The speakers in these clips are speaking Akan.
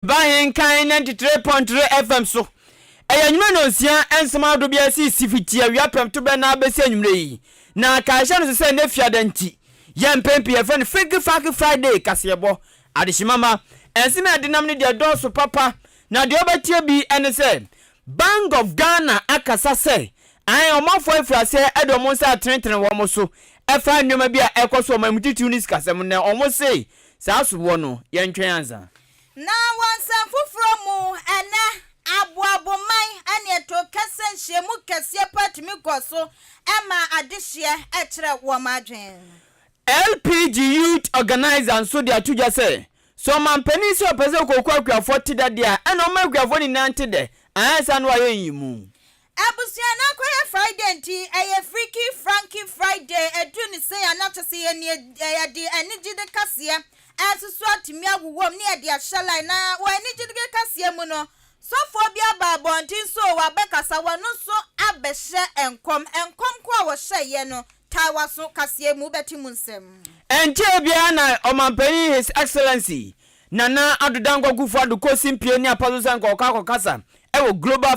Ba Ahenkan 93.3 FM so. Ɛyɛ anwummerɛ nnɔnsia nsɛm ahodoɔ bi a ɛsisi fiti awia prɛmto berɛ na abɛsi anwummerɛ yi. Na kae hyɛ no so sɛ nnɛ fiada nti, yɛ mpɛn pii yɛfrɛ no Freaky Fraky Friday kaseɛbɔ. Adehyema ma nsɛm a ɛdenam no deɛ ɛdɔɔso papa. Na deɛ wobɛteɛ bi ne sɛ, Bank of Ghana akasa sɛ ae ɔmanfoɔ afiri aseɛ de wɔn nsa retenetene wɔn so ɛfa nneɛma bi a ɛrekɔ so wɔ ɔman mu titiriw ne sikasɛm no na wɔn se saa soboɔ no yɛntwɛn ansa. Na wɔ nsɛm foforɔ mu, ɛnnɛ, Aboaboman ne Ɛto Kɛsɛ nhyiamu kɛseɛ paa tumi kɔ so ma adehyeɛ kyerɛ wɔn adwene. LPG Youth Organiser nso de ato dwa sɛ, sɛ ɔmanpanin sɛ ɔpɛ sɛ kooko akuafoɔ te dɛ deɛ a, ɛna ɔmma akuafoɔ nyinaa nte dɛ, anyɛ saa na wayɛ nyiyimu. Abusua no akɔyɛ Friday nti ɛyɛ Freaky Franky Friday ɛduru ne sei a na kyɛsɛ yɛni yɛde anigyede kaseɛ ɛsoso atumi awowɔ mu ne yɛde ahyɛ line na wɔ anigyede kaseɛ mu no sɔfoɔ bi aba abɔnten so wabɛkasa wɔno nso abɛhyɛ nkɔm nkɔm ko a wɔhyɛeɛ no tae waso kaseɛ mu wobɛte mu nsɛm. Ɛnkyɛɛ biara na Ɔmanpanin His Excellency Nana Addo Dankwa Akufo-Addo kɔɔ simpie ne apa so sɛ anka ɔkɔ akɔkasa wɔ Global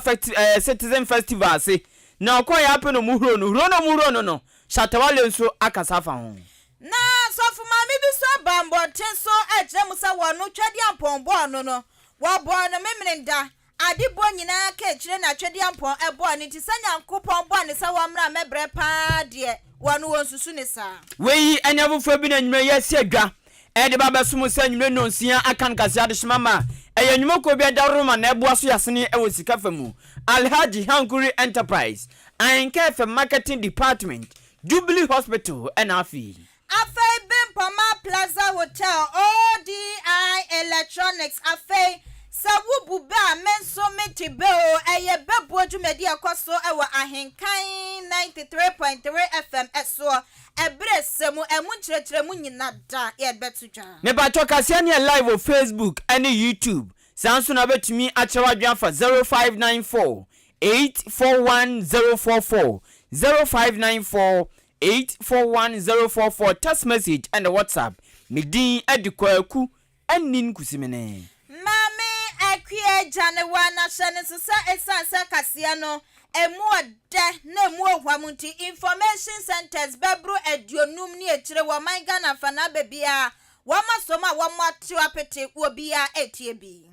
Citizen Festival ase, na ɔkɔeɛ ara pɛ na wɔhuroo no. Huro no a wɔhuroo no no, Shatta Wale nso akasa afa ho. Na sɔfo maame bi nso aba mmɔnten so rekyerɛ mu sɛ wɔno Twedeampɔn bɔɔ no no, wɔbɔɔ no Memeneda. Ade bɔ nyinaa ka akyire na Twedeampɔn bɔɔ no nti sɛ Nyankopɔn bɔɔ no sɛ wɔmmra mmɛbrɛ paa deɛ, wɔno wɔnsusu no saa. Wei ne afoforɔ bi na anwummerɛ yi asi adwa de ba abɛsom sɛ anwummerɛ nnɔnsia aka nkasɛɛ adehyema ma ɛyɛ nnwumakuo bi a ɛda Roma na ɛboa so yasene wɔ sika fa mu, Alhaji Hankuri Enterprise, Ahenka FM Marketing Department, Jubilee Hospital ɛna afei. Afei Bempɔma Plaza Hotel, ODI Electronics, afei sɛ wo bu bɛ a me nso me te bɛ o, ɛyɛ bɛbuo dwumadi a ɛkɔ so wɔ Ahenkan 93.3 FM soɔ, ɛberɛ sɛ mu, ɛmu nkyerɛkyerɛmu nyina da yɛbɛto dwa. Mepakyɛw kaseɛ no yɛ live wɔ Facebook ne YouTube. Saa nso na wobɛtumi akyerɛ w'adwene afa 0594 841 044, 0594 841044 text message ɛne WhatsApp. Me din de Kwaku Anin Kusimene. Maame Akua Gyanewa na hyɛ no nso sɛ ɛsiane sɛ kaseɛ no ɛmu ɔdɛ na ɛmu ɔhwam nti information centres bɛboro aduonum ne akyire wɔ ɔman Ghana mfanaa baabiara wɔn asom a wɔn ato apete wɔ biara ɛretie bi.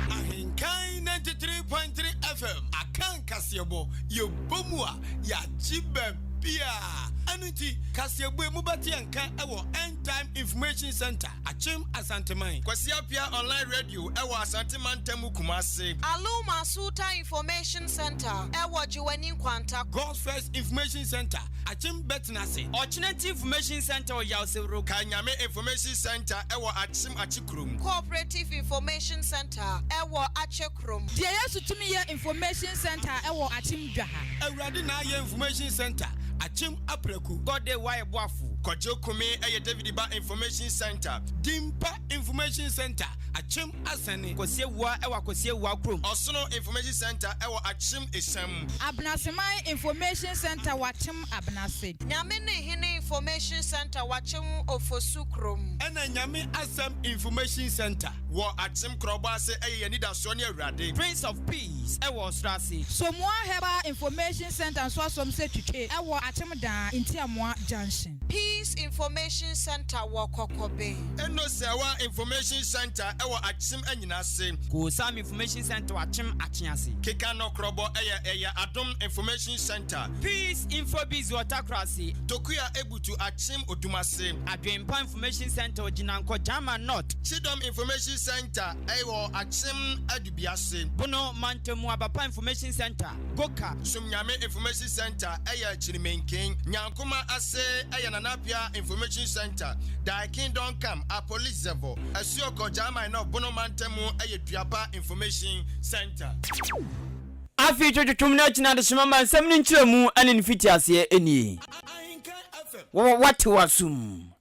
Ahenkan 93.3 FM Akan kaseɛbɔ yɛbɔ mu a yɛagye baabiaa ɛno nti kaseɛbɔ yi mobɛte yɛn nka wɔ End Time Information Center Akyem Asanteman. Kwasi Appiah Online Radio wɔ Asante Mantam mu Kumase. Aluma Asuta Information Center wɔ Gyewane Nkwanta. God's First Information Center Akyem Bɛtenase. Ɔkyenati Information Centre wɔ Yawsewuro. Kae Nyame Information Centre wɔ Akyem Akyekrom. Cooperative Information Centre wɔ Akyekrom. Deɛ Yesu Tumi Yɛ Information Centre wɔ Akyem Dwaha. Awurade Na Ayɛ Information Centre, Akyem Apraku. God de Wayɛ Boafo. Kwadwo Kumi yɛ David Ba Information Centre. Dimpa Information Centre, Akyem Asɛne. Kwasi Awuah wɔ Akwasi Awuah kurom. Ɔsono Information Centre wɔ Akyem Esiam. Abenaseman Information Centre wɔ Akyem Abenase. Nyame ne Hene Information Centre wɔ Akyem Ofosu kurom. Ɛna Nyame Asɛm Information Centre wɔ Akyem Korɔbɔ ase ɛyɛ yɛn anidasoɔ ne Awurade. Prince of Peace wɔ Ɔsoro ase. Somoa Herbal Information Centre nso asom sɛ twitwe wɔ Akyem Daa, Ntiamoa Junction. Peace Information Centre wɔ Kɔkɔbe. Eno Sɛwa Information Centre wɔ Akyem Anyinase. Koosam Information Centre wɔ Akyem Akyease. Keka Nɔkorɔbɔ yɛ ɛyɛ Adom Information Centre. Peace Infobiz wɔ Takorase. Tokua Ebutu Akyem Odumase. Adwenpa Information Centre wɔ Gyinankɔ Gyama North. Kyidɔm Information Centre wɔ Akyem Adubiase. Bono Mantamu Abapa Information Centre, Goka. Somnyame Information Centre yɛ Kyirimenken. Nyankoma ase yɛ Nana Appiah Information Centre. Thy Kingdom Come, Apolizevo. Asuokɔ Gyama North Bono Mantamu yɛ Duapa Information Centre. Afei twetwetwom no akyi no adehyema ma nsɛm no nkyerɛmu ne ne mfitiaseɛ nie. Woate w'asom.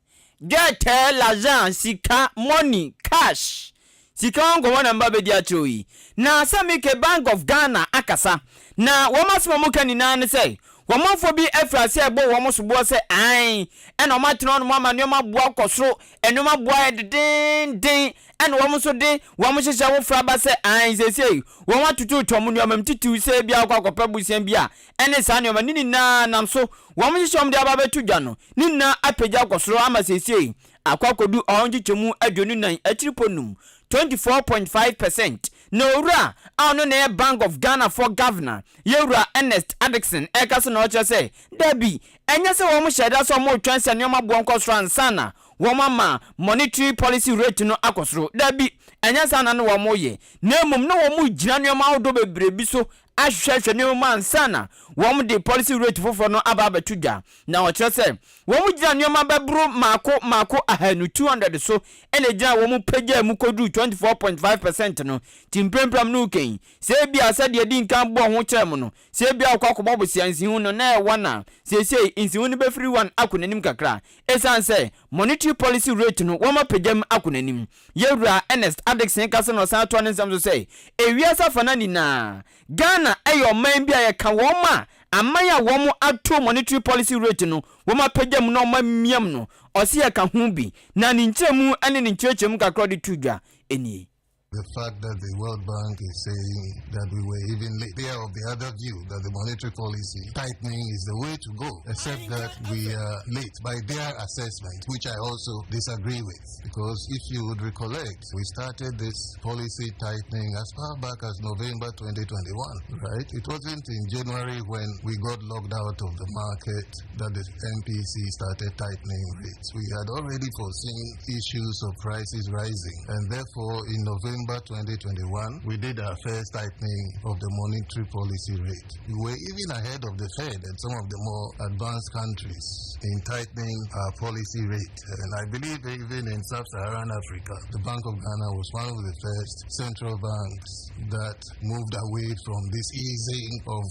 Dwɛtɛ, l'argent, sika, money, cash. Sika ho nkɔmmɔ na meba bɛdi akyerɛ wo yi. Na sɛ meke Bank of Ghana akasa, na wɔn asɛm a wɔka nyinaa ne sɛ, Wɔn manfoɔ bi afiri aseɛ rebɔ wɔn soboɔ sɛ aane, ɛna wɔatena hɔnom ama nneɛma boɔ akɔ soro, nneɛma boɔ ayɛ dedeenden, ɛna wɔn nso de wɔn nhyehyɛɛ foforɔ aba sɛ aane, seesei wɔn atototo wɔn nneɛma mu, titiriw sɛ ebia wokɔ akɔpɛ bosea bi a, ɛne saa nneɛma no nyinaa nam so, wɔn nhyehyɛɛ wɔn de aba abɛto dwa no, ne nyinaa apagya akɔ soro ama seesei akɔ akɔdu ɔha nkyekyɛmu 24 akyiripɔ num, 24.5 percent. Na owura a ɔno na ɛyɛ Bank of Ghana foɔ Governor, Yɛwura Ernest Addison ɛrekasa na ɔkyerɛ sɛ, dabi, ɛnyɛ sɛ wɔn hyɛɛ da sɛ wɔretwɛn sɛ nneɛma boɔ nkɔ soro ansa na wɔn ama monetary policy rate no akɔ soro. Dabi, ɛnyɛ saa na na wɔreyɛ, na mmom na wɔregyina nneɛma ahodoɔ bebree bi so ahwehwɛhwɛ nneɛma mu ansa na wɔde policy rate foforɔ no aba abɛto dwa. Na ɔkyerɛ sɛ wɔgyina nneɛma bɛboro mmaako mmaako ahanu, 200, so na ɛgyina wɔn pagyaa mu kɔduruu 24.5 percent no. Nti mprempren no reka yi, sɛ ebia sɛdeɛ yɛdii nkan bɔɔ ho kyerɛɛ mo no, sɛ ebia wokɔ akɔbɔ bosea nsiho no na ɛyɛ one a, seesei nsiho no bɛfiri one akɔ n'anim kakra ɛsiane sɛ monetary policy rate no wɔapagya mu akɔ n'anim. Yɛn Wura Ernest Addison kasa na ɔsan toa ne nsɛm so sɛ, Ewiase afanan nyinaa, Ghana yɛ ɔman bi a yɛka wɔn a aman a wɔn ato monetary policy rate no wɔn apagya mu na wɔn amia mu no, ɔse yɛka ho bi. Na ne nkyerɛmu ne ne nkyerɛkyerɛmu kakra a ɔde too dwa nie. The fact that the World Bank is saying that we were even late. They are of the other view that the monetary policy tightening is the way to go, except that we are late by their assessment, which I also disagree with. Because if you would recollect, we started this policy tightening as far back as November 2021, right? It wasn't in January when we got locked out of the market that the MPC started tightening rates. We had already foreseen issues of prices rising, and therefore in November 2021, we did our first tightening of the monetary policy rate. We were even ahead of the Fed and some of the more advanced countries in tightening our policy rate. And I believe even in sub-Saharan Africa, the Bank of Ghana was one of the first central banks that moved away from this easing of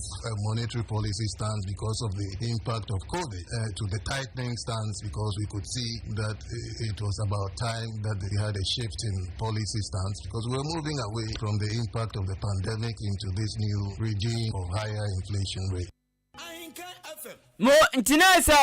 monetary policy stance because of the impact of COVID uh, to the tightening stance because we could see that it was about time that they had a shift in policy stance because we were moving away from the impact of the pandemic into this new regime of higher inflation rate. Mo nti na sɛ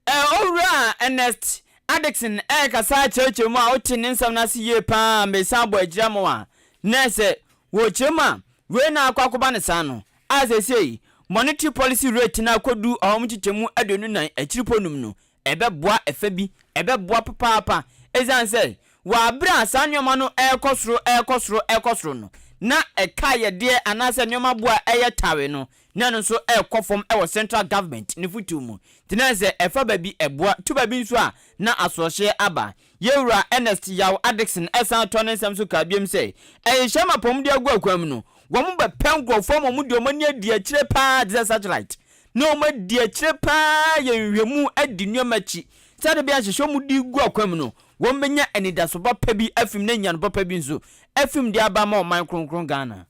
Owura Ernest Addison rekasa akyerɛkyerɛ mu a wote ne nsɛm no ase yie paa a mesan abɔ agyira ma wo a, na sɛ wɔkyerɛ mu a wei na akɔ akɔba no saa no a seesei monetary policy rate no akɔdu ɔha mu nkyekyɛmu 24 akyiripɔ num no Ɛbɛboa ɛfa bi, ɛbɛboa papaapa. Esiane sɛ wɔ bere a saa nneɛma no rekɔ soro, rekɔ soro, rekɔ soro no, na ɛka yɛdeɛ anaasɛ nneɛma bo a ɛyɛ tare no, na ɛno nso rekɔ fam wɔ central government ne fotuo mu. Nti na sɛ ɛfa baabi ɛboa, tu baabi nso a na asoɔhyeɛ aba. Yɛn Wura Ernest Yaw Addison san toa ne nsɛm so kaa biom sɛ, Nhyehyɛe ma apɔmuden agu akwan mu no, wɔbɛpɛ nkurɔfoɔ ama wɔde wɔn ani adi akyire paa te sɛ satellite na wɔadi akyire pa ara yɛ nhwehwɛmu adi nneɛma akyi sɛdeɛ ɛbɛyɛ a nhyehyɛe a wɔde regu akwan mu no, wɔbɛnya anidaso papa bi afi mu na nyiano papa bi nso afi mu de aba ama ɔman kronkron Ghana.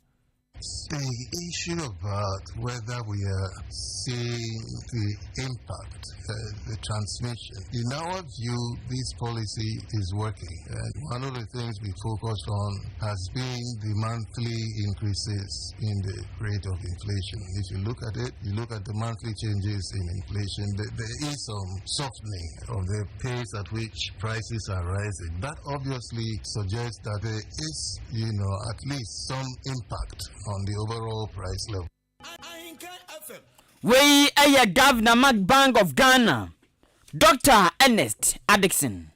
The issue about whether we are seeing the impact, uh, the transmission, in our view, this policy is working. And one of the things we focused on has been the monthly increases in the rate of inflation. If you look at it, you look at the monthly changes in inflation, there is some softening of the pace at which prices are rising. That obviously suggests that there is, you know, at least some impact on the overall price level. Wei yɛ Governor ma Bank of Ghana, Dɔkta Ernest Addison.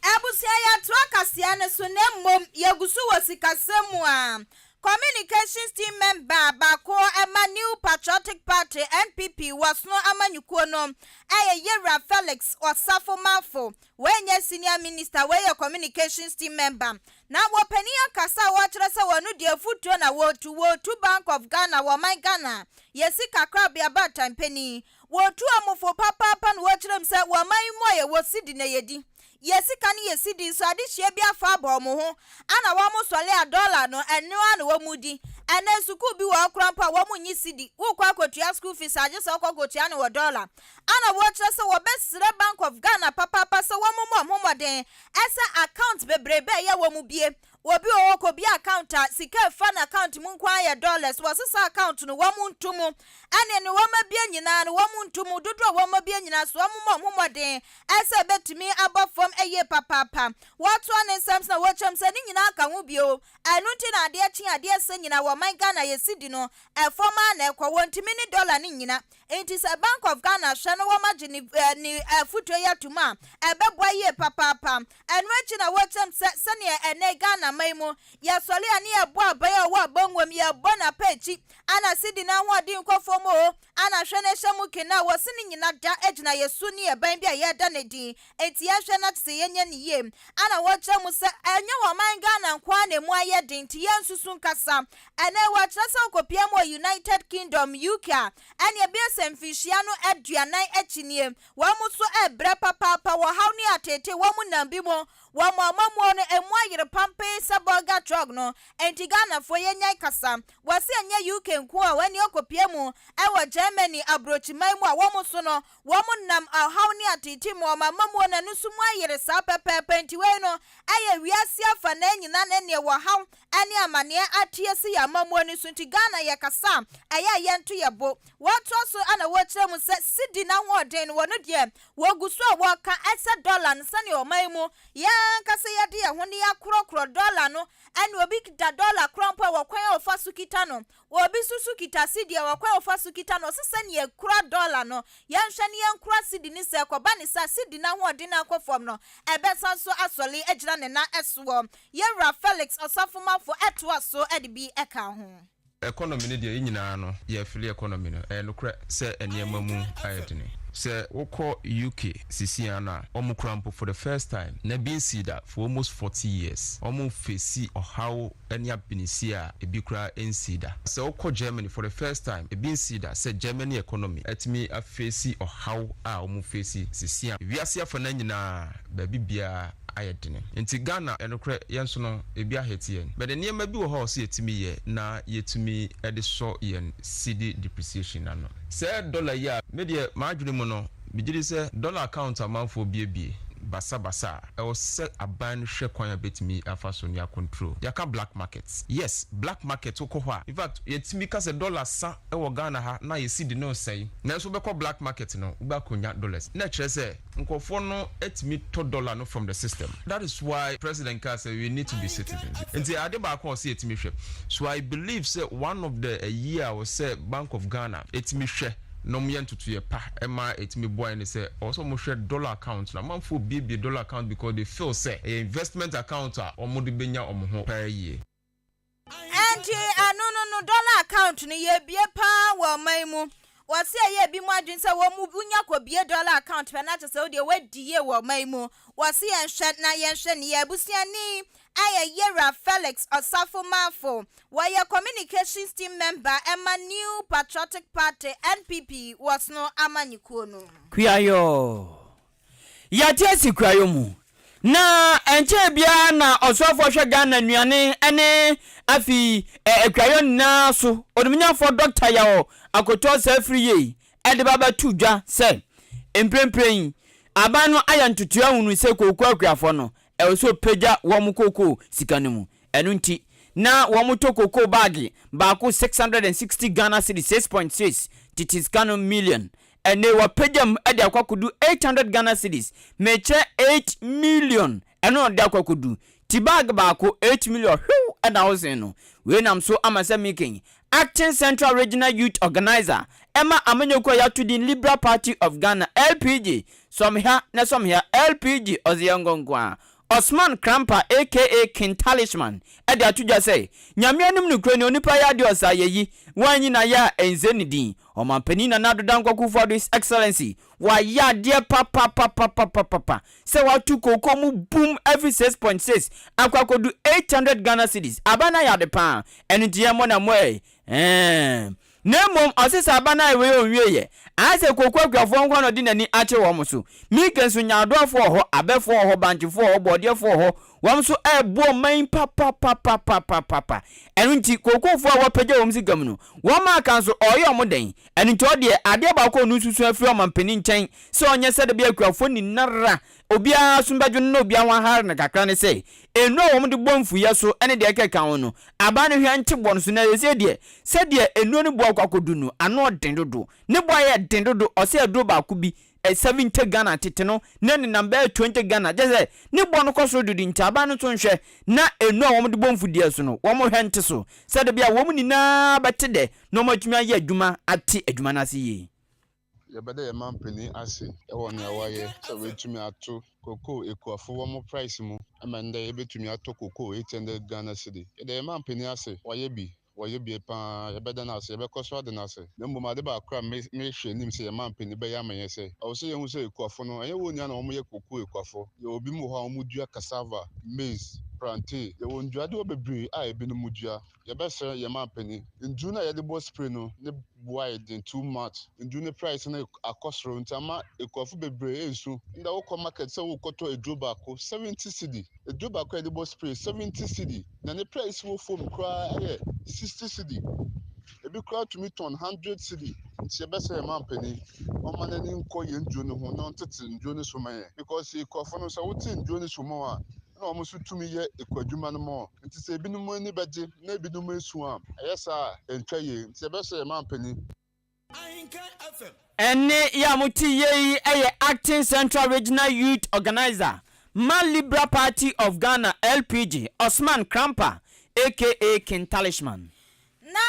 Abusua yɛtoa kaseɛ no so na mmom yɛgu so wɔ sikasɛm mu a Communications team member baako ma New Patriotic Party, NPP, wɔ Sono amanyɔkuo no yɛ Yewura Felix Osafo Marfo. Wei nyɛ senior minister, wei yɛ communications team member. Na wɔ panin akasa a wɔkyerɛ sɛ wɔn deɛ afutuo na wɔretu, wɔretu Bank of Ghana wɔ ɔman Ghana yɛ sika korabea baatan panin. Wɔtu wɔn fo papaapa na wɔkyerɛ mu sɛ wɔ ɔman yi mu a yɛwɔ sidi na yɛdi. Yɛ sika ne yɛ sidi nso adehyeɛ bi afa abɔ wɔn ho ana wɔn sɔle a dɔla no ɛno ara na wɔn di. Ɛnɛ sukuu bi wɔ hɔ koraa mpo a wɔn nnye sidi, wokɔ akɔtua school fees a gye sɛ wokɔ kɔtua no wɔ dɔla. Ana wɔkyerɛ sɛ wɔbɛsrɛ Bank of Ghana papaapa sɛ wɔn mmɔ wɔn ho mmɔden ɛsɛ account bebrebe a ɛyɛ wɔn bie. Obi wɔ hɔ ɔkɔbue account a, sika a ɛfa n'account mu nko ara yɛ dollars. Wɔsesa account no, wɔn nto mu. Ɛne nea wɔn abue nyinaa no, wɔn nto mu. Dodoɔ a wɔn abue nyinaa so, wɔn mmɔ wɔn ho mmɔden sɛ ɛbɛtumi abɔ fam yie papaapa. Wɔtoa ne nsɛm so na wɔkyerɛ mu sɛ ne nyinaa ka ho bio. Ɛno nti na adeɛ kye adeɛ sa nyinaa wɔ ɔman Ghana a yɛsi di no, ɛfam ara na ɛkɔ. Wɔntumi ne dollar no nnyina. Enti sɛ Bank of Ghana hwɛ na wɔagye ne ne afotuo yi atom a, ɛbɛboa yie papaapa. Ɛno akyi na wɔkyerɛm sɛ sɛdeɛ ɛnnɛ Ghana man mu, yɛsɔre a ne yɛbɔ aban a ɔwɔ abangua mu, yɛbɔ no apɛ akyi, ana cedi no ahoɔden kɔ fam oo, ana hwɛ no ɛhyɛ mu kena a, wɔse ne nyina da gyina yɛ su ne yɛ ban bi a yɛreda no adi. Enti yɛnhwɛ na kyesɛ yɛnyɛ no yie. Ana wɔkyerɛ mu sɛ ɛnyɛ wɔ ɔman Ghana nko ara na ɛmu ayɛ den, nti yɛnsusu nkasa. Ɛnnɛ wɔkyerɛ sɛ wokɔpia mu wɔ United Kingdom, UK, a, ɛneɛ bɛyɛ sɛ mfinhyia no 40 akyi nie, wɔn nso rebrɛ papaapa wɔ haw ne ateetee wɔn nam bi mu. Wɔn amammuo no ɛmu ayere pampee sɛ bɔga truck no, enti Ghanafoɔ yɛnyae kasa. Wɔse ɛnyɛ UK nko a, ɛneɛ wokɔpia mu wɔ Germany aburokyiman mu a, wɔn nso no, Wɔn nam ɔhaw ne ateetee mu, wɔn amammuo no, ɛno nso mu ayere saa pɛpɛɛpɛ. Enti wei no, ɛyɛ wiase afanaa nyinaa na ɛneɛ wɔhaw ne amaneɛ ate asi yɛn amammuo no so. Nti Ghana yɛkasa a, ɛyɛ a yɛnto yɛn bo. Wɔtoa so na wɔkyerɛ mu sɛ cedi no ahoɔden no, wɔno deɛ wɔgu so a wɔka sɛ dɔla no sɛdeɛ ɔman mu yɛn ankasa yɛde yɛn ho ne yɛakorɔkorɔ dɔla no, ɛne obi kita dɔla korɔ mpo a wɔ kwan a ɔfa so kita no, Obi nso so kita sidi a ɔkwan a ɔfa so kita no, ɔse sɛnea yɛkura dɔla no, yɛnhwɛ na yɛnkura sidi no sɛ ɛkɔba ne saa sidi no ahoɔden no akɔ fam no, ɛbɛsan so asɔre agyina ne nan soɔ. Yɛn Wura Felix Ɔsafomafo toa so de bi ka ho. Economy no deɛ yɛn nyinaa no yɛ fili economy no, ɛyɛ nokorɛ sɛ nneɛma mu ayɛ dene. Sɛ wokɔ UK sisi ara no a, wɔn koraa mpo for the first time na ebi nsii da for almost 40 years, wɔn face ɔhaw ne apinisi a ebi koraa nsii da. Sɛ wokɔ Germany for the first time, ebi nsii da sɛ Germany economy atumi afeesi ɔhaw a wɔn feesi sisi a. Wiase afanan nyinaa baabi biara ayɛ dene. Nti Ghana ɛnokorɛ yɛn nso no ebi ahit yɛn. But nneɛma bi wɔ hɔ a ɔsɛ yɛtumi yɛ na yɛtumi de sɔ yɛn cedi depreciation ano. Sɛ dollar yi a, me deɛ m'adwene mu no, megye di sɛ dollar account amanfoɔ biebie basabasa a, Ɛwɔ sɛ aban no hwɛ kwan a ɛbɛtumi afa so ne acontrol. Yɛaka black market. Yes, black market wokɔ hɔ a, in fact yɛtumi ka sɛ dollar sa wɔ Ghana ha na yɛ cedi no resɛe. Nanso wobɛkɔ black market no wobɛ akɔnya dollars. Na ɛkyerɛ sɛ nkurɔfoɔ no tumi tɔ dollar no from the system. That is why president kaa sɛ we need to be citizens. Nti ade baako a ɔsɛ yɛtumi hwɛ. So I believe sɛ one of the ayi a ɔsɛ Bank of Ghana tumi hwɛ na wɔyɛ ntotoeɛ pa ma ɛtumi boa yɛn ne sɛ ɔwɔ sɛ wɔhwɛ dollar account no. Amanfoɔ buebue dollar account because they feel sɛ ɛyɛ investment account a wɔde bɛnya wɔn ho paa yie. Ɛnti ɛno no no dollar account no yɛbue paa wɔ ɔman mu. Wɔse ɛyɛ ebinom adwene sɛ wɔn wonya kɔbue dollar account pɛ na kyerɛ sɛ wodeɛ woadi yie wɔ ɔman mu. Wɔse yɛnhwɛ na yɛnhwɛ ne yɛ abusuani yɛ Yewura Felix Osafo Marfo. Wɔyɛ Communications Team Member ma New Patriotic Party, NPP, wɔ Sono amanyɔkuo no mu. Kuayɔ. Yɛate asi kuayɔ mu. Na ɛnkyɛɛ biara na ɔsoafoɔ hwɛ Ghana nnuane ne afei akuayɔ nyinaa so, Onimnyafoɔ Dɔkta Yaw Akoto Osei Afriyie de ba bɛto dwa sɛ mprempren yi aban no ayɛ ntotoeɛ ahunu sɛ kooko akuafoɔ no Ɛwɔ sɛ wɔpagya wɔn kookoo sika no mu. Ɛno nti, na wɔtɔ kookoo baage baako 660 Ghana cedis, 6.6 tete sika no million. Ɛnnɛ yi, wɔapagya mu de akɔ akɔdu 800 Ghana cedis, mekyerɛ 8 million, ɛno na wɔde akɔ akɔdu. Ti baage baako, 8 million, hwew na wosen no. Wei nam so ama sɛ meeking Acting Central Regional Youth Organiser ma amanyɔkuo a yɛato din Liberal Party of Ghana, LPG, Sɔmhya na Sɔmhya, LPG, Ɔdze Ngongoa, Osman Krampah aka King Talishman de ato dwa sɛ, Nyame anim nokorɛ ni, onipa yɛ adeɛ ɔsɛ ayɛyi, woanyi n'ayɛ a ɛnsɛ ne din. Ɔmanpanin Nana Addo Dankwa Akufo-Addo His Excellency, wayɛ adeɛ papapapapapapa sɛ wato kooko mu bum afi 6.6 akɔ akɔdu 800 Ghana cedis. Aba no ayɛ ade paa, ɛno nti yɛmmɔ no amoa ɛ. Na mmom ɔse sɛ aba no ayɛ wei ɔnwieɛ. Ayɛ sɛ kooko akuafoɔ nko ara na ɔde n'ani akyerɛ wɔn so. Mike nso nyaadoafoɔ wɔ hɔ, abɛfoɔ wɔ hɔ, bankyefoɔ wɔ hɔ, bɔɔdeɛfoɔ wɔ hɔ, wɔn nso ɛreboɔ ɔman yi papapapapapapa. Ɛno nti kookofoɔ a wɔapagya wɔn sika mu no, wɔn aka nso ɔreyɛ wɔn dɛn? Ɛno nti ɔdeɛ adeɛ baako a ɔno nso sua firi ɔmanpanin nkyɛn sɛ ɔnyɛ sɛdeɛ ɛbɛyɛ akuafoɔ nyinara. obiara asom bɛdwo no na obiara ho ahare no kakra ne sɛ, nnuro a wɔde bɔ mfuiɛ so ne deɛ ɛkeka ho no, aban no hwɛ nte boɔ no so. Na seesei deɛ, sɛdeɛ nnuro no boɔ akɔ akɔdu no, ano ɔden dodo. Ne boɔ ayɛ den dodo. Ɔsɛ aduro baako bi, 70 Ghana, tete no, na ɛnenam bɛyɛ 20 Ghana. Kyerɛ sɛ, ne boɔ no kɔ soro dodo nti, aban no nso nhwɛ na nnuro a wɔde bɔ mfudeɛ so no, wɔhwɛ nte so, sɛdeɛ ɛbɛyɛ a wɔn nyinaa bɛte dɛ na wɔatumi ayɛ adwuma ate adwuma no ase yie. Yɛbɛda yɛn manpanin ase wɔ nea wayɛ sɛ watumi ato cocoa ekuafo wɔn price mu ma ndɛ yɛbɛtumi atɔ cocoa 800 Ghana cedi. Yɛda yɛn manpanin ase, wayɛ bi, wayɛ bi paa, yɛbɛda no ase, yɛbɛkɔ so ada no ase. Na mmom ade baako a me mehwɛ anim sɛ yɛn manpanin bɛyɛ ama yɛn sɛ, ɛwɔ sɛ yɛhu sɛ ekuafo no, ɛnyɛ wɔn nyinaa na wɔyɛ cocoa ekuafo. Yɛwɔ binom wɔ hɔ a wɔdua cassava, maize, plantain, yɛwɔ nnuadewa bebree a ebinom dua. Yɛbɛsrɛ yɛn manpanin, nduru no a yɛde bɔ spray no ne bo ayɛ den too much. Nduru no price no akɔ soro nti ama ekuafo bebree resu. Ndɛ wokɔ market sɛ worekɔtɔ eduro baako, 70 cedi. Eduro baako a yɛde bɔ spray, 70 cedi. Na ne price wɔ fam koraa yɛ 60 cedi. Ebi koraa tumi tɔn 100 cedi. Nti yɛbɛsrɛ yɛn manpanin, ɔmma n'ani nkɔ yɛn nduro no ho na ɔntete nduro no so ma yɛn. Because ekuafo no sɛ wote nduro no so ma wɔn a, na wɔn nso tumi yɛ ekuadwuma no ma wɔn. Nti sɛ ebinom ani bɛgye na ebinom esu a, ɛyɛ saa a, ɛntwa yie. Nti yɛbɛsrɛ yɛn manpanin. Ɛnne yi a mote yie yi yɛ Acting Central Regional Youth Organiser ma Liberal Party of Ghana, LPG, Osman Krampah aka King Talishman. Na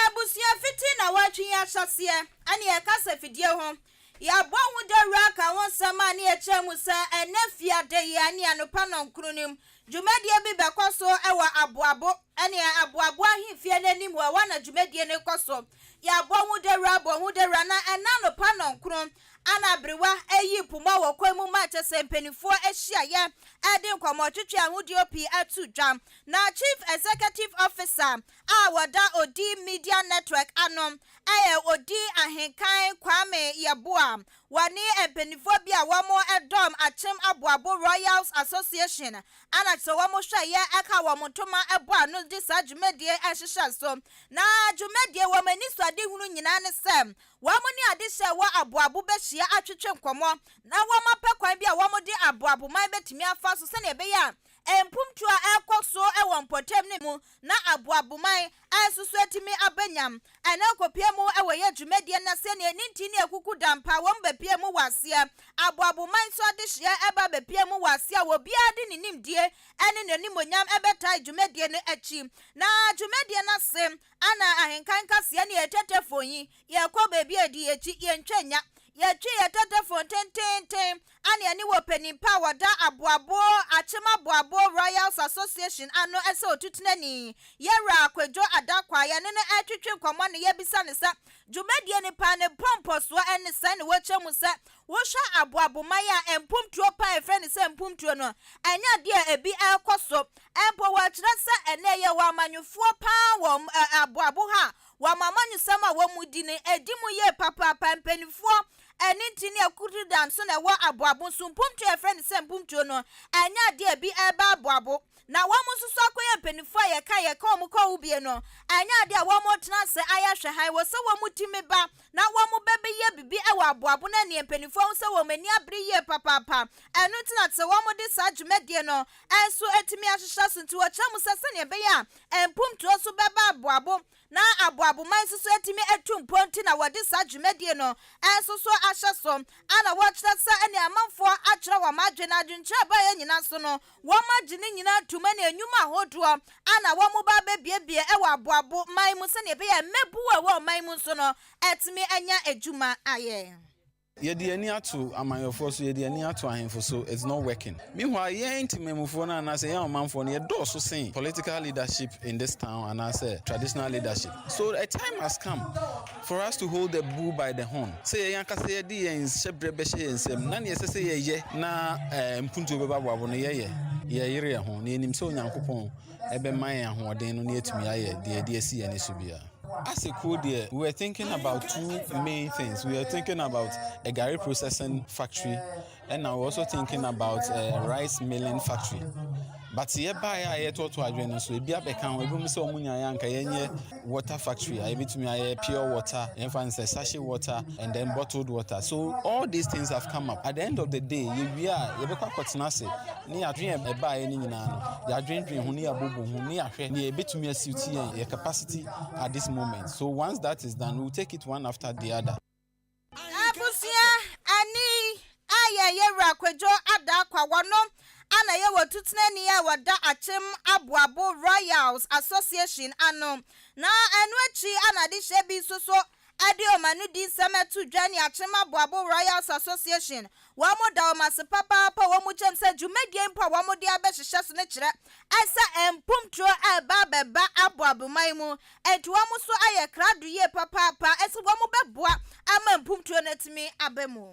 abusua fiti nawɔtwe yi ahyɛseɛ ɛne yɛkasa fidie ho Yɛabɔ ho dawuru aka ho nsɛm a ne yɛkyerɛ mu sɛ ɛnnɛ Fiada yi a ne anɔpa nnɔnkron no mu, dwumadie bi bɛkɔ so wɔ Aboabo ne Aboabo Ahemfie no anim hɔ, ɛhɔ na dwumadie no rekɔ so. Yɛabɔ ho dawuru abɔ ho dawuru na ɛnnɛ anɔpa nnɔnkron ana aberewa ayi poma wɔ kwan mu ma kyɛ sɛ mpanimfoɔ ahyiaeɛ de nkɔmmɔtwetwe ahodoɔ pii ato dwa. Na Chief Executive Officer a wɔda Odi Media Network ano yɛ Odi Ahenkan Kwame Yeboah. Wɔne mpaninfoɔ bi a wɔn dɔm Akyem Aboabo Royals Association ana kyerɛ wɔn hwɛeɛ ɛka wɔn ntoma bɔ ano de saa dwumadie hyehyɛ so. Na dwumadie wɔn anisoadehunu nyinaa ne sɛ wɔn ne adehyeɛ ɛwɔ Aboabo bɛhyia atwetwe nkɔmmɔ na wɔn apɛ kwan bi a wɔn de Aboaboman bɛtumi afa so sɛdeɛ ɛbɛyɛ a mpomtuo a ɛrekɔ so wɔ mpɔtam no mu na Aboaboman nso so atumi aba nyam. Ɛna ɔkɔpue mu wɔ yɛ dwumadie no ase ne ne nti ne akuku dampa wɔn bɛpue mu wɔ aseɛ. Aboaboman nso adehyeɛ ɛba bɛpue mu wɔ aseɛ a obiara de ne nimdie ne n'animuonyam bɛtae dwumadie no akyi. Na dwumadie no ase ana ahenkan kaseɛ ne yɛ tetefon yi yɛkɔ baabi a ɛdi yɛn akyi yɛntwa nnya. Yɛtwe yɛ tetefon tenteenten a na yɛne wɔ panin pa a wɔda Aboabo, Akyem Aboabo Royals Association ano sɛ otutenani, Yɛwura Kwadwo Adakwa, yɛne no retwetwe nkɔmmɔ na yɛrebisa no sɛ, dwumadie no paa ne mpɔmpɔsoɔ ne sɛn na wɔkyerɛ mu sɛ wohwɛ Aboabo man a mpomtuo paa a yɛfrɛ no sɛ mpomtuo no, ɛnyɛ adeɛ a ebi rekɔ so. Mpo wɔkyerɛ sɛ ɛnnɛ yɛwɔ amanyɔfoɔ paa wɔ Aboabo ha a wɔn amanyɔsɛm a wɔdi no, ɛdi mu yie papaapa. Mpanimfoɔ Ɛno nti ne akutu da nso na ɛwɔ aboabo nso. Mpomtuo a yɛfrɛ no sɛ mpomtuo no, ɛnyɛ adeɛ a ebi reba aboabo. Na wɔn nso so akɔyɛ mpanimfoɔ a yɛka yɛka wɔn kɔ wo bie no, ɛnyɛ adeɛ a wɔretena ase ayɛ ahwɛ hann. Wɔ sɛ wɔtumi ba na wɔbɛbɛyɛ biribi wɔ aboabo no ɛnneɛ mpanimfoɔ ahu sɛ wɔn ani abere yie papaapa. Ɛno nti na sɛ wɔde saa dwumadie no nso atumi ahyehyɛ so nti wɔkyerɛ mu sɛ sɛdeɛ ɛbɛyɛ a mpomtuo nso bɛba aboabo na aboaboman nso so atumi atu mpɔn nti na wɔde saa dwumadie no nso so ahyɛ so a na wɔkyerɛ sɛ ɛne amanfoɔ akyerɛ wɔn adwene adwenkyerɛ baeɛ nyina so no wɔn agye ne nyina atum ɛne nnwuma ahodoɔ a na wɔn ba abɛbiebie ɛwɔ aboabo man mu sɛdeɛ ɛbɛyɛ mmɛbuo a ɛwɔ ɔman mu nso no atumi anya adwuma ayɛ. Yɛde yɛn ani ato amanyɔfoɔ so, yɛde yɛn ani ato ahemfo so, it's not working. Meanwhile, yɛn ntemanmufoɔ no anaasɛ yɛn ɔmanfoɔ no, yɛdɔɔso sen political leadership in this town anaasɛ traditional leadership. So a time has come for us to hold the bull by the horn. Sɛ yɛn ankasa yɛde yɛn hyɛbrɛ bɛhyɛ yɛn nsam na nea ɛsɛ sɛ yɛyɛ na eh, mpuntuo bɛba aboabo no yɛyɛ. Yɛyere yɛn ho na yɛnim sɛ Onyankopɔn ɛbɛma yɛn ahoɔden no na yɛatumi ayɛ deɛ yɛde asi yɛn ani so biara. As a kuo deɛ, we were thinking about two main things. We were thinking about a gari processing factory. Ɛna we also thinking about uh, rice milling factory. But yɛbaeɛ a yɛtoɔtoɔ adwene no nso ebi abɛka ho ebinom sɛ wɔn nyaeɛ anka yɛnyɛ water factory a yɛbɛtumi ayɛ pure water yɛmfa no sɛ sachet water and then bottled water so all these things have come up at the end of the day yɛwie a yɛbɛkɔ akɔtena ase ne yɛadwene a ɛbaeɛ no nyinaa no yɛadwendwen ho ne yɛabobɔ ho ne yɛahwɛ nea yɛbɛtumi asiwti yɛn yɛ capacity at this moment so once that is done we will take it one after the other. Abusua ani a yɛn yɛwura Kwadwo Adarkwa wɔno ana yɛ wɔ tutenani a wɔda Akyem Aboabo Royals Association ano na ɛno akyi ana adehyeɛ bi nso so de wɔn anodi nsɛm to dwa ne Akyem Aboabo Royals Association wɔn da wɔn ase papaapa wɔn kyɛm sɛ dwumadie mpo a wɔn de abɛhyehyɛ so no kyerɛ sɛ mpomtuo ɛreba abɛba Aboaboman mu Enti wɔn nso ayɛ krado yie papaapa sɛ wɔbɛboa ama mpuntuo no atumi aba mu.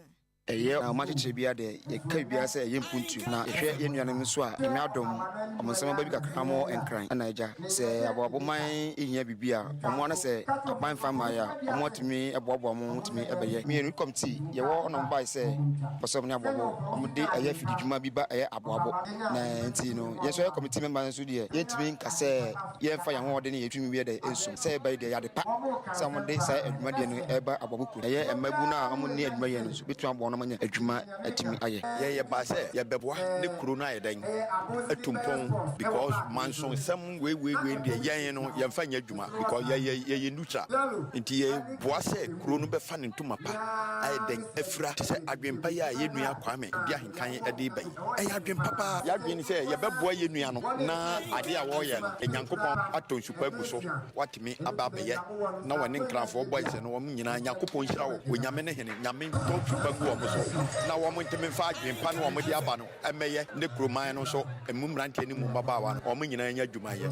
Ɛyɛ na wɔn akyekyere biara deɛ yɛka biribiara sɛ ɛyɛ mpuntuo na yɛhwɛ yɛn nuanom nso a Nyame adom wɔn nsɛm aba bi kakra wɔn nkran ɛna agya sɛ aboaboman hia biribi a wɔn ara sɛ aban mfa mmaeɛ a wɔn atumi boaboa wɔn ho tumi bɛyɛ mmienu kɔmti yɛwɔ hɔ na wɔn bae sɛ pɛ sɛ wɔn ne aboabo wɔn de ɛyɛ fididwuma bi ba ɛyɛ aboabo na nti no yɛn nso yɛ kɔmiti mɛmba nso deɛ yɛntumi nka sɛ Yɛmfa yɛn ahoɔden ne yɛn tumi yɛ dɛ nsom. Sɛ ɛba yi deɛ, ɛyɛ ade pa sɛ wɔde saa adwumadeɛ no reba Aboabo kurom. Ɛyɛ mmabun a wɔnni adwuma yɛ no nso, ɛbɛtumi aboa wɔn ama wɔanya adwuma atumi ayɛ. Yɛn yɛbaa sɛ yɛbɛboa ne kuro no ayɛ dɛn atu mpɔn because manso nsɛm wei wei wei deɛ yɛn no yɛnfa nyɛ adwuma because yɛyɛ yɛyɛ neutral nti yɛboa sɛ kuro no bɛfa ne ntoma pa ayɛ dɛn afira te sɛ adwempa yi a yɛn nua Kwame di ahenkan de reba yi. Ɛyɛ adwempa paa. Yɛn adwene ne sɛ yɛbɛboa yɛn nua no na adeɛ a wɔreyɛ no, Nyankopɔn atɔ nsu pa agu so, watumi aba abɛyɛ na wɔne Nkranfoɔ boys no wɔn nyinaa Nyankopɔn nhyira wɔ Onyame ne hene, Nyame ntɔ nsu pa ngu wɔn so na wɔn ntumi mfa adwempa no wɔn de aba no mmɛyɛ ne kuroman no nso emu mmeranteɛ ne mu mmabaawa no wɔn nyinaa nya adwuma yɛ.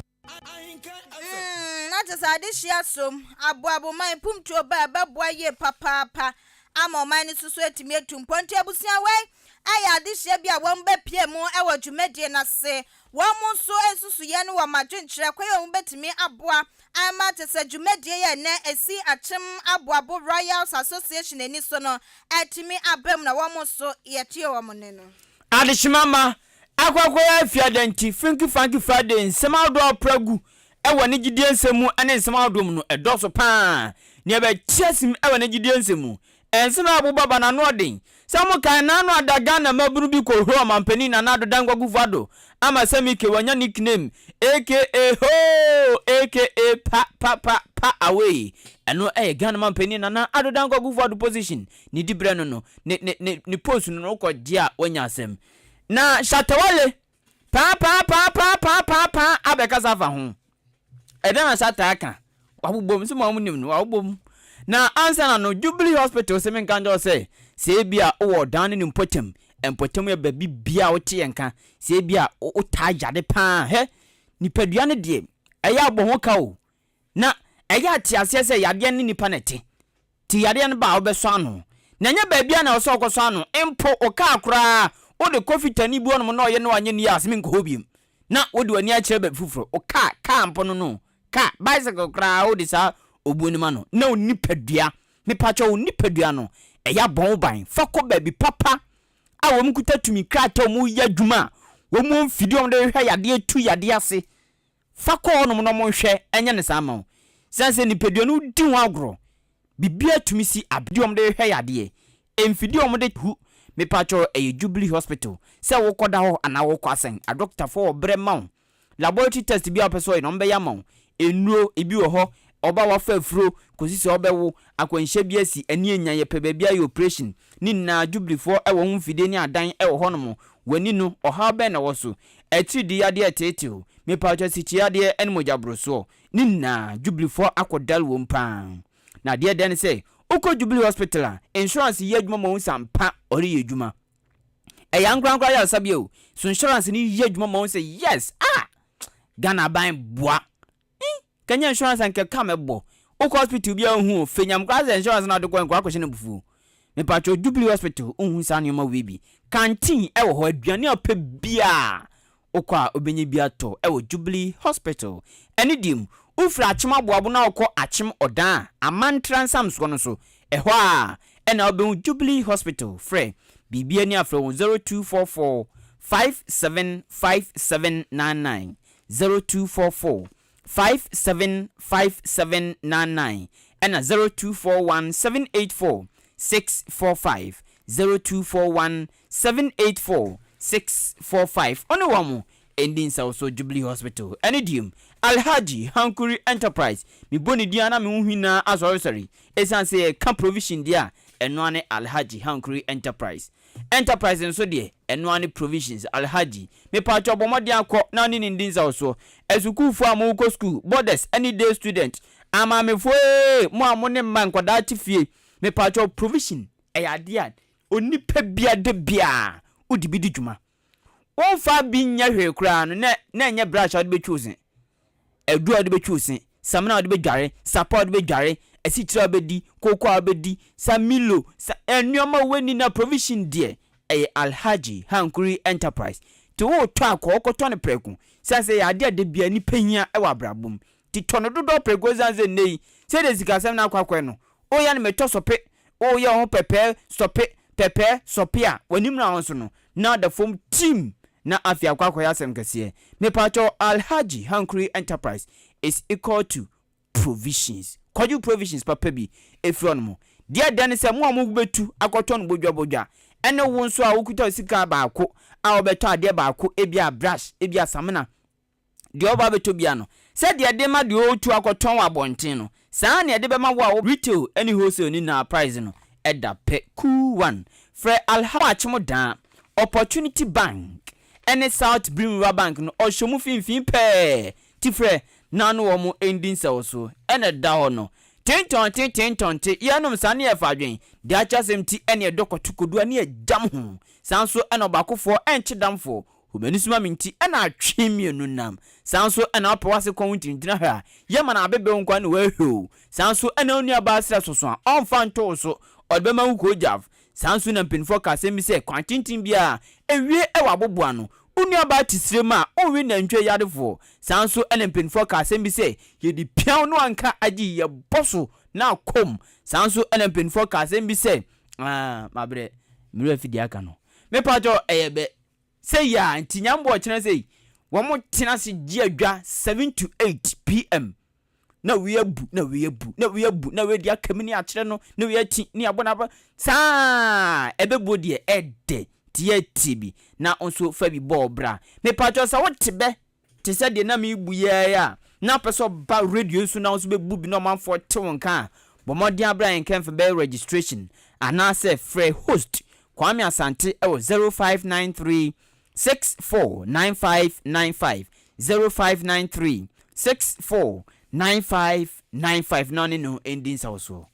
Mm, na kyerɛ sɛ adehye asom, aboabo man mpomtuo ba a ɛbɛboa yie papaapa ama ɔman no so so atumi atu mpɔn. Nti abusua wei ɛyɛ adehyeɛ bi a wɔn bɛpie mu wɔ dwumadie no ase. Wɔn nso nsusuiɛ no wɔn adwenkyerɛ kwan a wɔn bɛtumi aboa ama kyerɛ sɛ dwumadie yi a ɛnɛ ɛsi Akyem Aboabo Royals Association ani so no atumi aba mu na wɔn nso yɛtie wɔn nne no. Adehyema mma Akwakoraa Afiada nti, Funky Funky Friday nsɛm ahodoɔ a ɔpra gu wɔ ne gyidie nsɛm mu ne nsɛm ahodoɔ mu no, ɛdɔɔso pa ara. Nea ɛbɛte asim wɔ ne gyidie nsɛm mu, nsɛm a ɛboba ba no ano ɔden. Sɛ mokae, Nano Ada Ghana mmabunu bi kɔhuroo Ɔmampanin Nana Addo Dankwa Akufo-Addo ama Sammy Kay wanya nickname aka Hoo aka Pa Pa Pa Pa Away. Ɛno yɛ Ghana Mampanin Nana Addo Dankwa Akufo-Addo position, ne diberɛ no no, ne ne ne ne post no no wokɔgye a woanya asɛm. Na Shatta Wale paa-paa-paa-paa-paa-paa-paa abɛkasa afa ho. Ɛdɛn na Shatta aka? Wabobom, sɛ mo a monim no, wabobom. Na ansa na no, Jubilee Hospital se menka nkyerɛ wo sɛ, sɛ ebia wowɔ ɔdan ne ne mpɔtam, mpɔtam yɛ baabi bia a wote yɛn nka, sɛ ebia wotaa yare paa, hɛ, nipadua no deɛ, ɛyɛ a bɔ ho ka o. Na ɛyɛ a te aseɛ sɛ yadeɛ ne nipa na ɛte. Nti yadeɛ no ba a wobɛsɔ ano. Na ɛnyɛ baabiara na ɛwɔ sɛ wokɔsɔ ano. Mpo wo kaa koraa wode kɔ fitani bi hɔnom na ɔyɛ na wanyɛ no yie a ɔse menkɔ hɔ biom. Na wode w'ani akyerɛ baabi foforɔ. Wo kaa, kaa mpo no no, kaa, bicycle koraa wode saa obuo no ma no. Na wo nipadua, mepakyɛw wo nipadua no, ɛyɛ abɔ wo ban. Fa kɔ baabi papa a wɔn kuta tumi krataa a wɔn yɛ adwuma a wɔn wɔ mfidie a wɔde hwehwɛ yadeɛ tu yadeɛ ase. Fa kɔ hɔnom na wɔnhwɛ nyɛ no saa mma wo. Esiane sɛ nipadua no di ho agorɔ, biribiara tumi si abere a wɔde hwɛ yadeɛ, mfidie a wɔde hu, mepakyɛw ɛyɛ Jubilee Hospital, sɛ wokɔda hɔ anaa wokɔ asɛn, adɔkotafoɔ wɔ berɛ ma wo, laboratory test biara a wopɛ sɛ wɔyɛ no wɔbɛyɛ ama wo, nnuro, ebi wɔ hɔ, ɔba wafa afuro kɔsi sɛ ɔbɛwo, akwanhyia bi asi, ani anya, yɛpɛ baabi ayɛ operation, ne nyinaa Jubileefoɔ wɔ ho mfidie ne adan wɔ hɔnom, w'ani no, ɔhaw bɛn na ɛwɔ so? Atiridii yadeɛ reteetew, mepatwɔ asikyire yadeɛ ne mogya borosoɔ, ne nyinaa Jubileefoɔ akɔ dal wom paa. Na adeɛ dɛ ne sɛ, wokɔ Jubilee Hospital a, insurance yɛ adwuma ma wohu sɛ ampa ɔreyɛ adwuma. Ɛyɛ ankorankoro ayaresabea o, so insurance no yɛ adwuma ma wohu sɛ yes, ah! Ghana aban boa. Ih! Kanya insurance a nka ka mɛbɔ. Wokɔ hospital bi a wonhu o, fenyam koraa sɛ insurance na wode kɔ nkoraa kɔhyɛ no abufuo. Mepakyɛw Jubilee hospital wonhu saa nneɛma wei bi. Canteen ɛwɔ hɔ, aduane a wopɛ biaa wokɔ a wobɛnya bi atɔ ɛwɔ Jubilee hospital. Ɛne deɛ mu, wofiri Akyem Aboabo na wokɔ Akyem Ɔdan a, Amantra nsamsoɔ no so, ɛhɔ a ɛna wobɛhu Jubilee hospital. Frɛ. Biribi ani afrɛ wɔn 0244 575799, 0244 575799 ɛna 0241 784 645, 0241 784 645. Ɔne wɔn ndi nsawɔsoɔ Jubilee Hospital ɛne diem Alhaji Hankuri Enterprise. Mebɔ ne din a na me ho nyinaa asɔresɔre ɛsiane sɛ yɛka provision deɛ a, ɛno ara ne Alhaji Hankuri Enterprise. Enterprise nso deɛ, ɛno ara ne provisions. Alhaji, mepaakyɛw bɔ mmɔden akɔ na wo ne no ndi nsawɔsoɔ. Asukuufoɔ a mokɔ sukuu, boarders ne day student, amaamefoɔ ee, mo a mo ne mma nkwadaa te fie, mepaakyɛw provision ɛyɛ adeɛ a onipa biara da biara wode bi di dwuma. Womfa bi nyɛ hwee koraa no, na na ɛnyɛ brush a wode bɛtwi wo se, aduru a wode bɛtwi wo se, samina a wode bɛdware, sapɔ a wode bɛdware, asikyire a wobɛdi, kooko a wobɛdi, sa Milo, sa nneɛma a w'ani na provision deɛ, ɛyɛ Alhaji Hankuri Enterprise. Nti woretɔ a kɔ wokɔtɔ no prɛko, sane sɛ ɛyɛ adeɛ a da biara nnipa hia wɔ abrabɔ mu. Nti tɔ no dodoɔ prɛko ɛsiane sɛ nnɛ yi, sɛdeɛ sikasɛm no akɔ akɔyɛ no, woyɛ no metɔ sɔpe, woyɛ wo ho pɛpɛɛ sɔpe, pɛpɛɛ sɔpe a, w'anim na wo nso no, na da fam tim na afei akɔ akɔyɛ asɛm kɛseɛ. Mepakyɛw Alhaji Hankuri Enterprise is equal to provisions. Kwadwo provisions papa bi ɛfiri hɔnom. Deɛ ɛdɛ ne sɛ mo a mobɛtu akɔtɔ no bodwa bodwa ɛne wo nso a wokuta sika baako a wobɛtɔ adeɛ baako ebia brush ebia samina deɛ ɔba abɛtɔ biara no, sɛdeɛ ɛde ma deɛ ɔretu akɔtɔn wɔ abɔnten no, saa ara na ɛde bɛma wo a wo Retail ne wholesale no nyinaa price no da pɛ. Cool one. Frɛ Alhaji Akyem Daa, Opportunity Bank ne South Brim River Bank no, ɔhyɛ mu finfin pɛɛ. Ti frɛ na ne wɔn ndi nsɛwoso. Ɛna ɛda hɔ no. Tentɔnte tentɔnte, yɛnom saa ne yɛfa adwen. Daakye asɛm ti ɛne ɛdɔ kɔto kodua ne ɛgyam ho. Saa nso ɛna ɔbaakofoɔ ɛnkye damfoɔ. Hu m'ani so ma me nti na atwe mmienu nam. Saa nso na wopɛ w'ase kɔn wo ntintina hwɛ a, yɛ ma no abebew nkwa ne w'ahwɛ o. Saa nso na wo nuabaa srɛ soso a, ɔmfa nto wo so, ɔde bɛma wo kogyaf. Saa nso na mpanyinfoɔ ka asɛm bi sɛ, kwan tenten biara, ewie wɔ aboboano. Wo nuabaa te srem a, ɔnwe nantwie yadefoɔ. Saa nso na mpanyinfoɔ ka asɛm bi sɛ, yɛde piaw no anka agye yɛbɔ so na akɔ mu. Saa nso na mpanyinfoɔ ka asɛm bi sɛ, ah, mabrɛ, me werɛ afi deɛ aka no. Mepakyɛw, ɛyɛ bɛ. Sei a nti nyambɔ ɔkyena sei wɔn tena ase gye adwa 7 to 8 pm na wei abu na wei abu na wei abu na wei de aka mu ne akyerɛ no na wei ati ne abɔ n'aba saa ɛbɛbuo deɛ ɛdɛ nti yɛtie bi na nso fa bi bɔɔ bra mepatwɔ sɛ wote bɛ Te sɛ deɛ na merebu yi ara yi a, na wopɛ sɛ ɔba radio yi so na wo nso bɛbu bi na ɔmanfoɔ te wo nka a, bɔ mmɔden ara bra yɛn kɛmfe bɛyɛ registration anaasɛ frɛ host Kwame Asante wɔ 0593 649595, 0593 649595 na ɔne no ndi nsawɔsoɔ.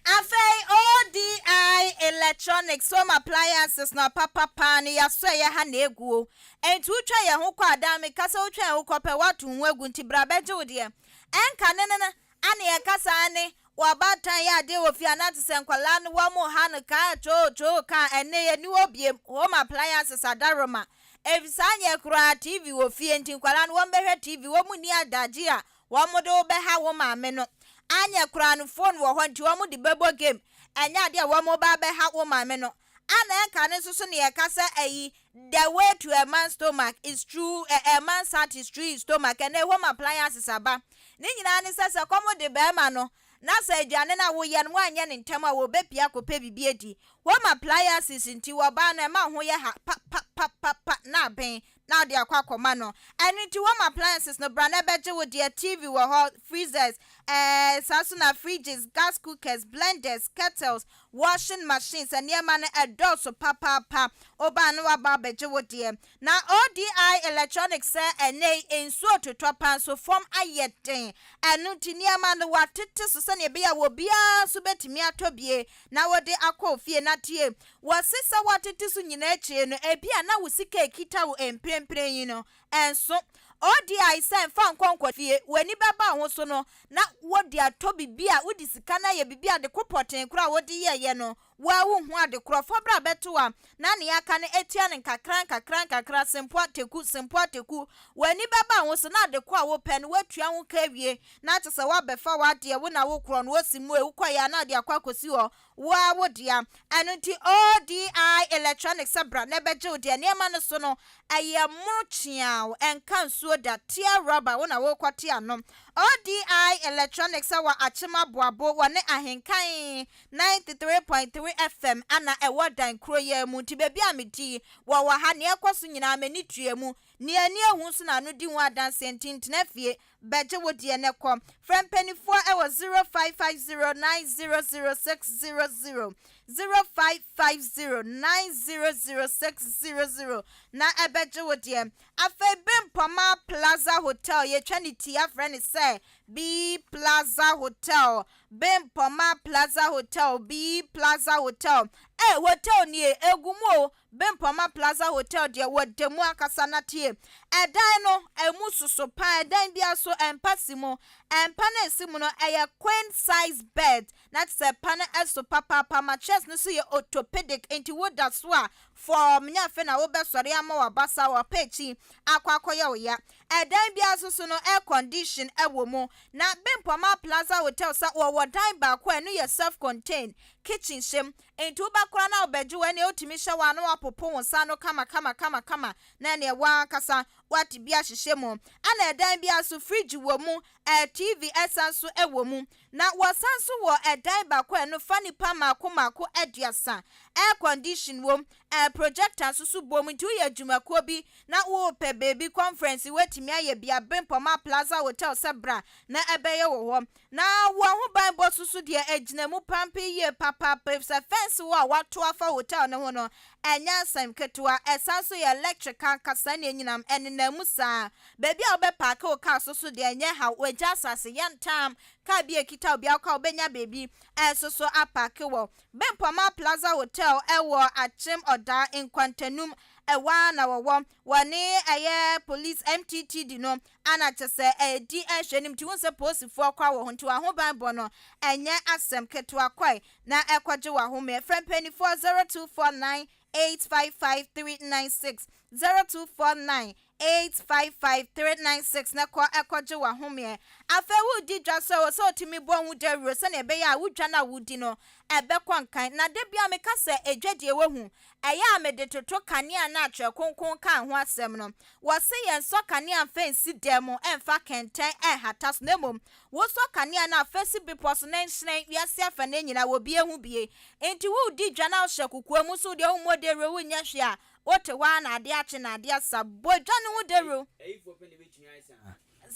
Afei ODI Electronics Home Appliances no papa paa no yɛasɔ ɛyɛ ha na eguo. Enti wotwa yɛn ho kɔ a daa meka sɛ wotwa yɛn ho kɔ pɛ woato wo ho agu nti bra bɛgye wo deɛ. Ɛnka ne ne no ane yɛka saa ne wɔ ɔbaatan yɛ adeɛ wɔ fie anaa te sɛ nkwadaa no wɔn ha no kaa kyoo kyoo kaa ɛnne yɛnni hɔ biem home appliances adaroma ɛfiri saa nyɛ koraa TV wɔ fie nti nkwadaa no wɔn bɛhwɛ TV wɔn nni adagye a wɔn de wo bɛha wo maame no anyɛ koraa no phone wɔ hɔ nti wɔn de bɛbɔ game ɛnyɛ adeɛ a wɔn ba bɛha wo maame no ana ɛnka ne nso so ne yɛka sɛ ɛyi the way to a man's stomach is through a man's heart is through his stomach. Ɛnɛ home appliances aba ne nyinaa ne sɛ sɛ kɔm de bɛrima no na sɛ aduane no a woyɛ no woanyɛ ne ntɛm a wɔbɛpia akɔpɛ biribi adi. Home appliances nti wɔbaa no ɛma ho yɛ ha pa pa pa pa pa na abɛn na ɔde akɔ akɔma no. Ɛno nti home appliances no bra na ɛbɛgye wo deɛ. TV wɔ hɔ, freezers, saa so na fridges, gas cookers, blenders, kettles, washing machines, nneɛma no ɛdɔɔso papaapa. Ɔbaa no waba abɛgye wo deɛ. Na ODI Electronics sɛ ɛnɛ yi nsuo totɔ pa nso fam ayɛ den, ɛno nti nneɛma no watete so sɛnea ɛbɛyɛ a obiara nso bɛtumi atɔ bie na wɔde akɔ fie. Na tie, wɔse sɛ wɔatete so nyinaa akyire no, ebi a na wo sika ekita wo mprempren yi no ɛnso ODI sɛ mfa nkɔ nkɔ fie, w'ani bɛba ho so no na wɔde atɔ bibi a wode sika no ayɛ bibi a de ko pɔten koraa a wɔde yɛɛyɛ no. Wo ara wonhu ade korɔ. Fa bra bɛto a, na nea aka no atua no nkakra nkakra nkakra, sempoa teku, sempoa teku. W'ani bɛba ho so na ade ko a wopɛ no woatua ho ka awie, na kyerɛ sɛ woabɛfa w'adeɛ, wo na wokorɔ no, wosi mu e, wokɔeɛ a na wode akɔ akɔsi hɔ, wo ara wo dea. Ɛno nti ODI Electronics sɛ bra na ɛbɛgye wo deɛ. Nneɛma no so no, ɛyɛ mono kyeaw, ɛnka nsuo da, tea rubber wo na worekɔte ano. ODI Electronics wɔ Akyem Aboabo, wɔne Ahenkan 93.3 FM ana ɛwɔ dan koro yi ara mu nti baabi a medi yi wɔwɔ ha nea ɛkɔ so nyinaa m'ani tua mu nea ani ahu nso na ano di ho adanseɛ nti ntena fie bɛgye wo deɛ na kɔ frɛ mpanifoɔ ɛwɔ 0550 900 600 0550 900 600 na ɛbɛgye wo deɛ afei Bempɔma Plaza Hotel yɛtwa ne ti afrɛ ne sɛ B Plaza Hotel Bempɔma Plaza Hotel, B Plaza Hotel, Eh, hotel nie, egu mu o, Bempɔma Plaza Hotel deɛ wɔda mu ankasa na tie, ɛdan no, emu soso paa, ɛdan biara so mpa si mu, mpa no a esi mu no, ɛyɛ queen size bed, na kyerɛ sɛ mpa no ɛso papaapa, mattress no nso yɛ orthopedic, nti woda so a, fɔmm, nyɛ afei na wobɛsɔre ama w'abasa, w'apɛakyi akɔ akɔyɛ wo ya. Ɛdan biara nso so no, air condition wɔ mu. Na Bempɔma Plaza Hotel sa wɔwɔ dan baako a ɛno yɛ self contained, kitchen hyɛ mu. Nti woba koraa na wobɛgye wo ɛneɛ wotumi hyɛ wo a na woapopo wo nsa ano kama kama kama kama na ɛneɛ wo ankasa woate bi ahyehyɛ mu. Ɛna ɛdan biara nso fridge wɔ mu, ɛɛ TV ɛsan nso wɔ mu. Na wɔsan nso wɔ ɛdan baako a ɛno fa nnipa mmaako mmaako aduasa, air condition wɔ mu, ɛɛ projector nso so bɔ mu nti woyɛ adwumakuo bi na worepɛ baabi conference woatumi ayɛ bi a Bempɔma Plaza Hotel sɛ bra na ɛbɛyɛ wɔ hɔ. Na wɔn ho banbɔ nso so deɛ ɛgyina mu pampe yie papaapa efisɛ fence wɔ a wɔato afa hotel no ho no ɛnyɛ asɛm ketewa, ɛsan nso yɛ electric ankasa ne anyinam ɛnenam mu saa. Baabi a wobɛpaake wo car so so deɛ ɛnyɛ haw, wɔagya asase yantam, car bi a ɛkita obiara kɔ a wobɛnya baabi nso so apaake wɔ. Bempɔma Plaza Hotel wɔ Akyem Ɔdaa Nkwantanum, ɛhɔ ara na wɔwɔ. Wɔne ɛyɛ police MTTD no ana kyɛ sɛ ɛredi nhwɛanim nti wohu sɛ polisifoɔ koraa wɔ hɔ nti wɔn ahobanbɔ no ɛnyɛ asɛm ketewa kɔe na ɛkɔgye w'ahomeɛ. Frɛ mpaninfoɔ 0249 855 396, 0249 855 396 na kɔ kɔgye w'ahomeɛ. Afei woredi dwa nso a, ɛwɔ sɛ wotumi bɔ ho dawuro sɛdeɛ ɛbɛyɛ a wo dwa no a woredi no, ɛbɛkɔ nkan. Na da biara meka sɛ edwadie wahu, ɛyɛ a mede toto kanea no a Twerɛ Kronkron kaa ho asɛm no. Wɔse yɛnsɔ kanea mfa nsi dan mu, mfa kɛntɛn nhata so, na mmom wosɔ kanea no a, fa si bepɔ so na ɛnhyerɛn wiase afanan nyinaa, obiara hu bie. Enti woredi dwa na wohyɛ kokoa mu nso wodeɛ wommɔ dawuro, wonyɛ hwee a, Wote hɔ ara na ade akye na ade asa. Bɔ dwa no ho dawuro.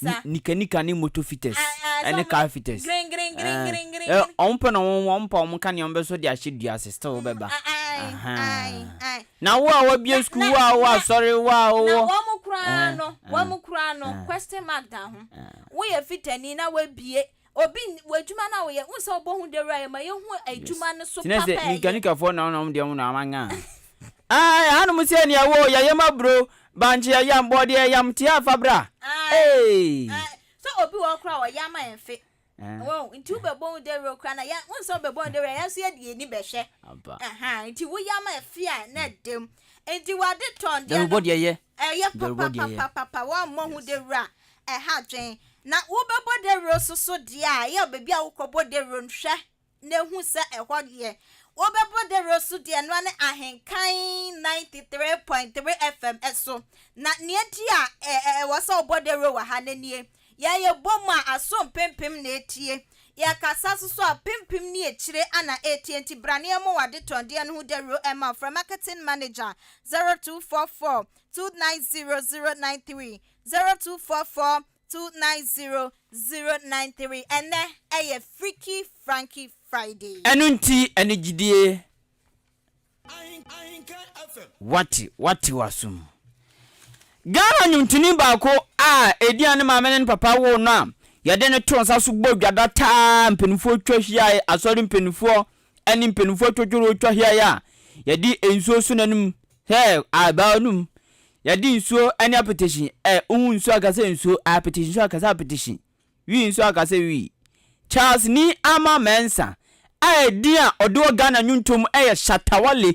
Sa. Nika nika ne motor fitters ɛne car fitters. Grin grin grin grin grin. Wɔn pɛ na wɔn wɔn pa wɔn kanea wɔn bɛ sɔ de ahyɛ dua ase still bɛba. Na wo a wabie sukuu wo a wowɔ asɔre wo a wowɔ. Na wɔn koraa no wɔn koraa no question mark da ho. Woyɛ fitani na wabie Obi w'adwuma no a woyɛ, wohu sɛ wobɔ ho dawuro a, ɛma yɛhu adwuma no so papa a ɛyɛ. Tena sɛ nikanikafoɔ na wɔn deɛ wɔn na wɔn anga. Ae hanom sɛ nea wo yɛyam aburo, bankye yɛyam, bɔɔdeɛ yɛyam, tia fa bra. Ee. Sɛ obi wɔ hɔ koraa a ɔyam a ɛmfe. Wɔn nti wobɛbɔ ho dawuro koraa na yɛ wohu sɛ wobɛbɔ ho dawuro a yɛn nso yɛde yɛn ani bɛhwɛ. Ɛha nti woyam a ɛfe a na ɛda mu. Nti w'ade tɔn deɛ no. Dawurubɔ deɛ yɛ. Ɛyɛ papapapapa wɔmmɔ ho dawuro a ɛha adwene. Na wobɛbɔ dawuro nso so deɛ a, ɛyɛ baabi a wokɔbɔ dawuro no, hwɛ na hu sɛ ɛhɔ yɛ. Wobɛbɔ dawuro so deɛ, ɛno ara ne Ahenkan 93.3 FM so. Na nea enti a ɛwɔ sɛ wobɔ dawuro wɔ ha no nie, Yɛn yɛbɔ mu a, aso mpempem na ɛretie. Yɛkasa nso so a, mpempem ne akyire na ɛretie. Enti bra na yɛmmɔ w'adetɔndeɛ no ho dawuro mma wo. Frɛ Marketing Manager 0244 290 093. 0244 290 093 Ɛnnɛ ɛyɛ Freaky Franky Friday. Ɛno nti anigyedie wate wate w'asom. Ghana nnwontoni baako a ɛdi a ne maame ne ne papa woo no a yɛde no too nsa so bɔ dwada taa mpanimfoɔ twa hyiae asɔre mpanimfoɔ ne mpanimfoɔ twotworo twa hyiae a yɛde nsuo so n'anum sɛ abaa num Yɛde nsuo ne apetehyin ɛ, wohu nsuo a ka sɛ nsuo, apetehyin nso a ka sɛ apetehyin, wii nso a ka sɛ wii. Charles Nii Armah Mensah a a edin a ɔde wɔ Ghana nnwontoɔ mu yɛ Shatta Wale.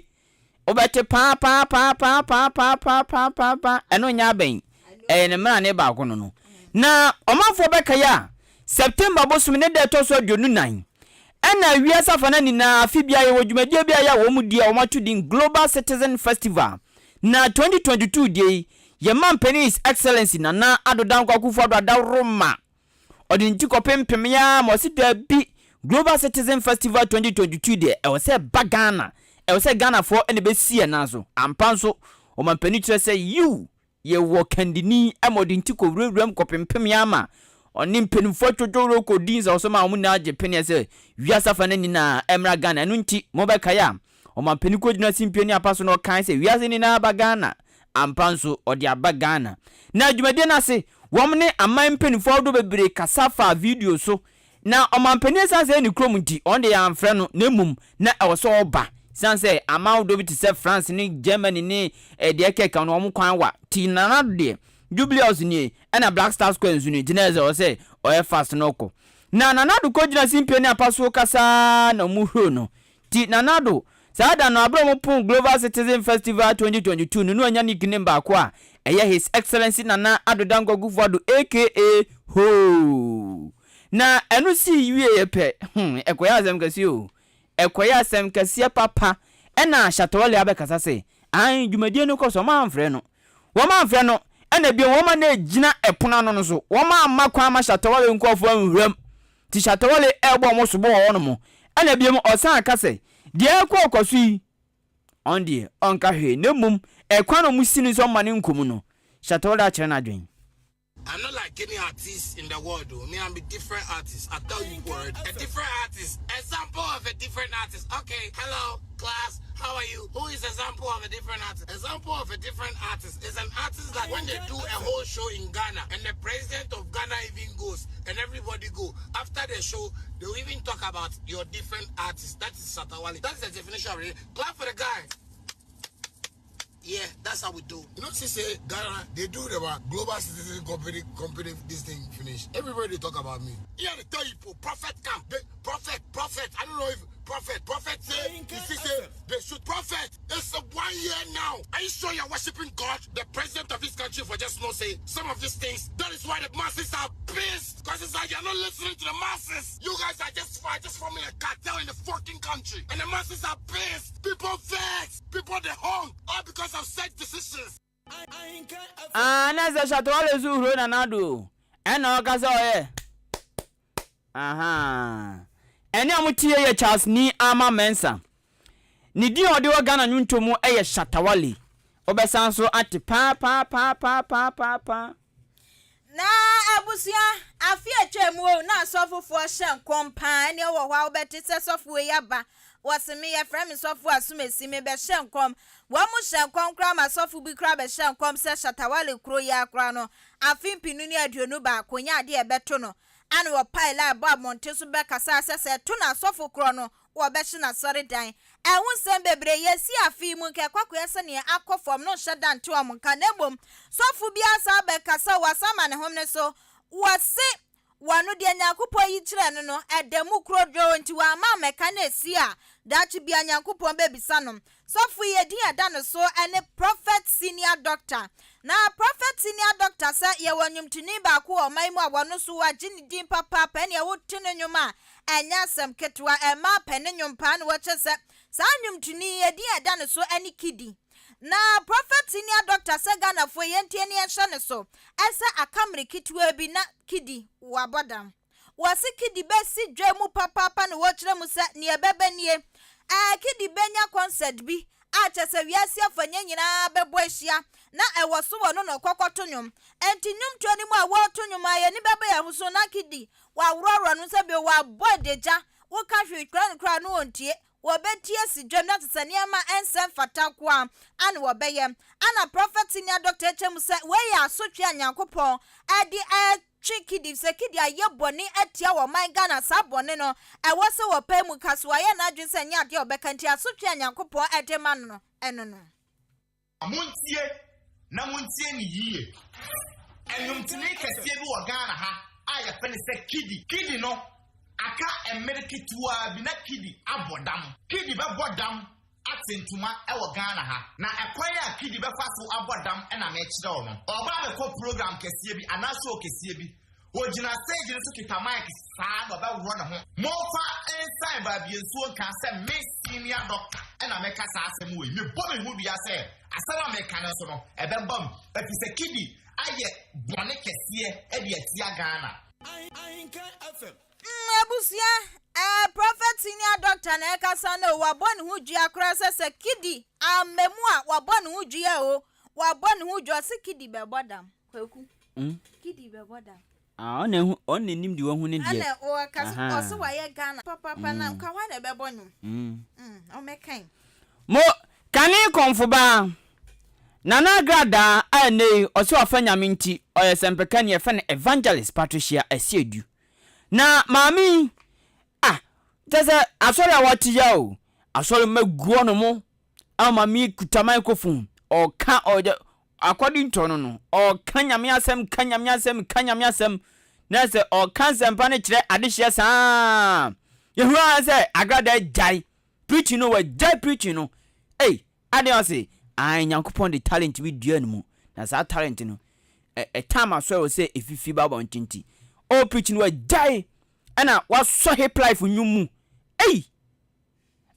Wobɛte paa paa paa paa paa paa paa paa paa paa, ɛno nyɛ abɛn, ɛyɛ ne mmarane baako no no. Na ɔmanfoɔ bɛkae a, September bosome ne da ɛtɔ so 24 ɛna wiase afanan nyinaa afe biara yɛwɔ dwumadie bi a ɛyɛ a wɔn di a wɔato din Global Citizen Festival. Na 2022 deɛ yi, yɛn mampanin His Excellency Nana Addo Dankwa Akufo-Addo Adaworoma Ɔde ne ti kɔpempemee ara ma ɔse daabi, Global Citizen Festival 2022 deɛ ɛwɔ sɛ ɛba Ghana, ɛwɔ sɛ Ghanafoɔ na ɛbɛsi yɛn nan so. Ampa nso, ɔmampanin kyerɛ sɛ yiw, yɛwɔ kandini ma ɔde ne ti kɔwurawuram kɔpempemee ara ma ɔne mpanimfoɔ atwotwowuro kɔdi nsawɔso ma wɔn nyinaa gye peneɛ sɛ wiase afa no nyinaa mmra Ghana. Ɛno nti, mobɛkae a, Ɔmampanin kɔgyina simpie ne apa so na ɔkae sɛ wiase nyinaa ba Ghana. Ampa nso, ɔde aba Ghana. Na dwumadie no ase, wɔn ne aman mpanimfoɔ ahodoɔ bebree kasa faa video so. Na ɔmampanin ɛsiane sɛ ɛyɛ ne kurom nti, wɔn deɛ yɛamfrɛ no, na mmom na ɛwɔ sɛ ɔba. Ɛsiane sɛ aman ahodoɔ bi te sɛ France ne Germany ne deɛ ɛkeka no, wɔn kwan wa. Nti Nana Addo deɛ, Jubilee House nie, ɛna Black Star Square nso nie, nti na ɛyɛ sɛ ɛwɔ sɛ ɔyɛ fast na ɔkɔ. Na Nana Addo kɔgyina simpie ne apa so kasa ara na wɔhuroo no. Nti Nana Addo, saa da no aberɛ a wɔpoo Global Citizen Festival 2022 no na wanya nickname baako a ɛyɛ His Excellency Nana Addo Dankwa Akufo Addo aka Hoo. Na ɛno sii wieɛ pɛ, hmm, ɛkɔyɛɛ asɛm kɛseɛ o. Ɛkɔyɛɛ asɛm kɛseɛ papa. Ɛna Shatta Wale abɛkasa sɛ, aane, dwumadie no kɔ so, wɔamfrɛ no. Wɔamfrɛ no, ɛna bio wɔn a na ɛgyina ɛpono ano no nso, wɔamma kwan ma Shatta Wale nkurɔfoɔ anwuram. Nti Shatta Wale rebɔ wɔn sobo wɔ hɔnom. Ɛna biom ɔsan ka sɛ, deɛ ɛrekɔ rekɔ so yi, ɔno deɛ ɔnka hwee, na mmom ɛkwan a wɔsi no sɛ ɔmma no nkɔ mu no, Shatta Wale akyerɛ n'adwene. I'm not like any artist in the world though. Me, I'm a different artist. I tell you already. A different artist. Example of a different artist. Okay, hello, class. How are you? Who is example of a different artist? Example of a different artist is an artist that when they do a whole show in Ghana and the president of Ghana even goes and everybody go, after the show, they'll even talk about your different artists. That is Shatta Wale. That's the definition of it. Clap for the guy. Yeah, that's how we do. You know, she say Ghana, they do the global citizen company, company, this thing finish. Everybody talk about me. Yeah, they tell you, prophet camp, they, prophet, prophet. I don't know if prophet, prophet say, you see, say, they should prophet. It's a one year now. Are you sure you're worshiping God, the president of this country, for just not say some of these things? That is why the masses are pissed. Because it's like you're not listening to the masses. You guys are just, just forming a cartel in the fucking country. And the masses are pissed. People vex. People they hung. All because of such decisions. Ah, na sɛ Shatta Wale nso huro Nana Addo o, ɛna ɔka sɛ ɔyɛ Ahaa. Ɛnne a mote yei yɛ Charles Nii Armah Mensah. Ne din a ɔde wɔ Ghana nnwontoɔ mu yɛ Shatta Wale. Wobɛsan nso ate paa paa paa paa paa paa paa. Na abusua, afe a atwam mu o, na asɔfofoɔ hyɛ nkɔm paa, ɛnneɛ wɔ hɔ a wobɛte sɛ sɔfo wei aba, wɔse me yɛfrɛ me sɔfo Asumasi, mebɛhyɛ nkɔm. Wɔn hyɛ nkɔm koraa ma sɔfo bi koraa bɛhyɛ nkɔm sɛ Shatta Wale kuro yi ara koraa no, afe mpenu ne 21 nyɛ adeɛ a ɛbɛto no. Ana wɔpae line bɔ abɔnten so bɛkasaa sɛ sɛ ɛto no asɔfo korɔ no, wɔbɛhye n'asɔredan. Ɛho nsɛm bebree yɛsi afe yi mu nka ɛkwakoyɛ sɛ nea akɔ fam no nhyɛ da nte wɔn nka na mmom sɔfo bi asan abɛkasa o, wasan ama ne homene so. Wɔse wɔno deɛ Nyankopɔn yi kyerɛɛ no no ɛda mu korodwoo nti wamma ammɛka na ɛsi a daakye biara Nyankopɔn bɛbisa no. Sɔfo yi edin a ɛda no so ne Prophet Senior Doctor. Na Prophet Senior Doctor sɛ yɛwɔ nnwomtoni baako wɔ ɔman yi mu a wɔno nso wɔagye ne din papaapa ɛneɛ wote ne nnwom a ɛnyɛ asɛm ketewa, mmaa pɛ ne nnwom paa na wɔkyerɛ sɛ saa nnwomtoni yi edin a ɛda ne so ne Kidi. Na Prophet Senior Doctor sɛ Ghanafoɔ yɛntie ne yɛnhyɛ ne so ɛsɛ aka mmere ketewa bi na Kidi wabɔ dam. Wɔse Kidi bɛsi dwa mu papaapa na wɔkyerɛ mu sɛ nea ɛbɛba nie. Ɛɛ Kidi bɛnya concert bi a kyerɛ sɛ wiase afanya nyinaa bɛbɔ ahyia na ɛwɔ so wɔ no na ɔkɔkɔto nnwom. Ɛnti nnwomtoɔ no mu a wɔreto nnwom a yɛn ani bɛba yɛn ho so na Kidi waworɔworɔ no nsa bio wabɔ adagya woka hwee kura no koraa no ɔntie. Wɔbɛti asi dwam na te sɛ nneɛma a ɛnsɛ mfata nko ara na wɔbɛyɛ. Ɛna Prɔfɛt Senior Doctor kyerɛ mu sɛ wei yɛ asotwe a Nyankopɔn de retwe Kidi sɛ Kidi ayɛ bɔne atia ɔman Ghana saa bɔne no ɛwɔ sɛ wɔpae mu ka so wayɛ n'adwene sɛ ɛnyɛ adeɛ a ɔbɛka nti asotwe a Nyankopɔn de ma no no ɛno no. Montie na montie no yie. Nnwomtoni kɛseɛ bi wɔ Ghana ha a yɛfrɛ no sɛ Kidi. Kidi no. Aka mmere ketewaa bi na Kidi abɔ dam. Kidi bɛbɔ dam ate ntoma wɔ Ghana ha. Na ɛkwan a Kidi bɛfa so abɔ dam na mekyerɛ wo no. Ɔreba abɛkɔ program kɛseɛ bi anaa show kɛseɛ bi. Ɔgyina stage no so kita mic saa na ɔbɛworɔ ne ho. Momfa nsan baabi nsuo nka sɛ me senior doctor na meka saa asɛm wei. Mebɔ me ho dua sɛ asɛm a meka no nso no ɛbɛba mu. Ɛfiri sɛ Kidi ayɛ bɔne kɛseɛ de atia Ghana. Ahenkan FM. Mm, abusua, eh, Prophet Senior Doctor na ɛkasa no o, wabɔ ne ho dua koraa sɛ sɛ Kidi amma mu a, wabɔ ne ho dua o, wabɔ ne ho dua, ɔse Kidi bɛbɔ dam, Kwaku, Mm. Kidi bɛbɔ dam. Ah, ɔna ehu, ɔna enim deɛ wahu ne deɛ. Ɛna ɔka sɛ, Aha. ɔse wayɛ Ghana papapa na nka hwan na ɛbɛbɔ nnwom? Mm. Mm, ɔmmɛkan. Mo, kane kɔmfobaa, Nana Agradaa a ɛnnɛ yi ɔse wafa Nyame nti ɔyɛ sɛmpakani yɛfrɛ no Evangelist Patricia Asiedu. Na maame yi, ah, kyerɛ sɛ asɔre a wate ya o, asɔre mma gu hɔ nom, ama maame yi kuta microphone, ɔka, ɔyɛ, according to ɔno no, ɔka Nyame asɛm, ka Nyame asɛm, ka Nyame asɛm, na sɛ ɔka nsɛmpa no kyerɛ adehyeɛ saa, yɛhu ara sɛ Agradaa gyae preaching no, wagyae preaching no, ei, Adɛn ɔse ae Nyankopɔn de talent bi dua ne mu na saa talent no ɛ time aso ɛwɔ sɛ ɛfifi ba abɔnten nti ɔɔ preach no wagyae ɛna wasɔ hip life nnwom mu ei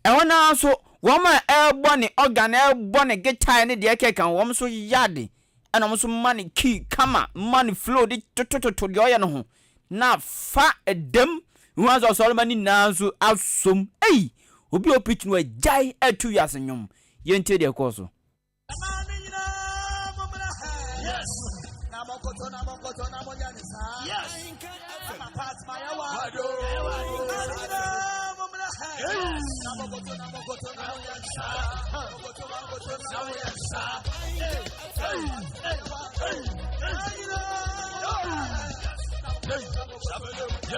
ɛhɔ no ara nso wɔn a ɛrebɔ ne organ ɛrebɔ ne guitar ne deɛ ɛkeka ho wɔn nso yɛ ade ɛna wɔn nso ma ne key kama ma ne flow de totototo deɛ ɔyɛ no ho na fa ɛdam hu asɛ ɔsɔrema no nyinaa nso asom ei obi a ɔpreach no agyae ɛto wiase nnwom yɛntie deɛ ɛkɔɔ so. Mmaa no nyinaa mommra ha. Yes. Na mokoto na mokoto na monyɛ ne saa. Yes. Ama part ma yɛ wa. Mmaa no nyinaa mommra ha. Yes. Na mokoto na mokoto na monyɛ ne saa. Mokoto na mokoto na monyɛ ne saa. Hey, hey, hey, hey. Mmaa nyinaa. Hey,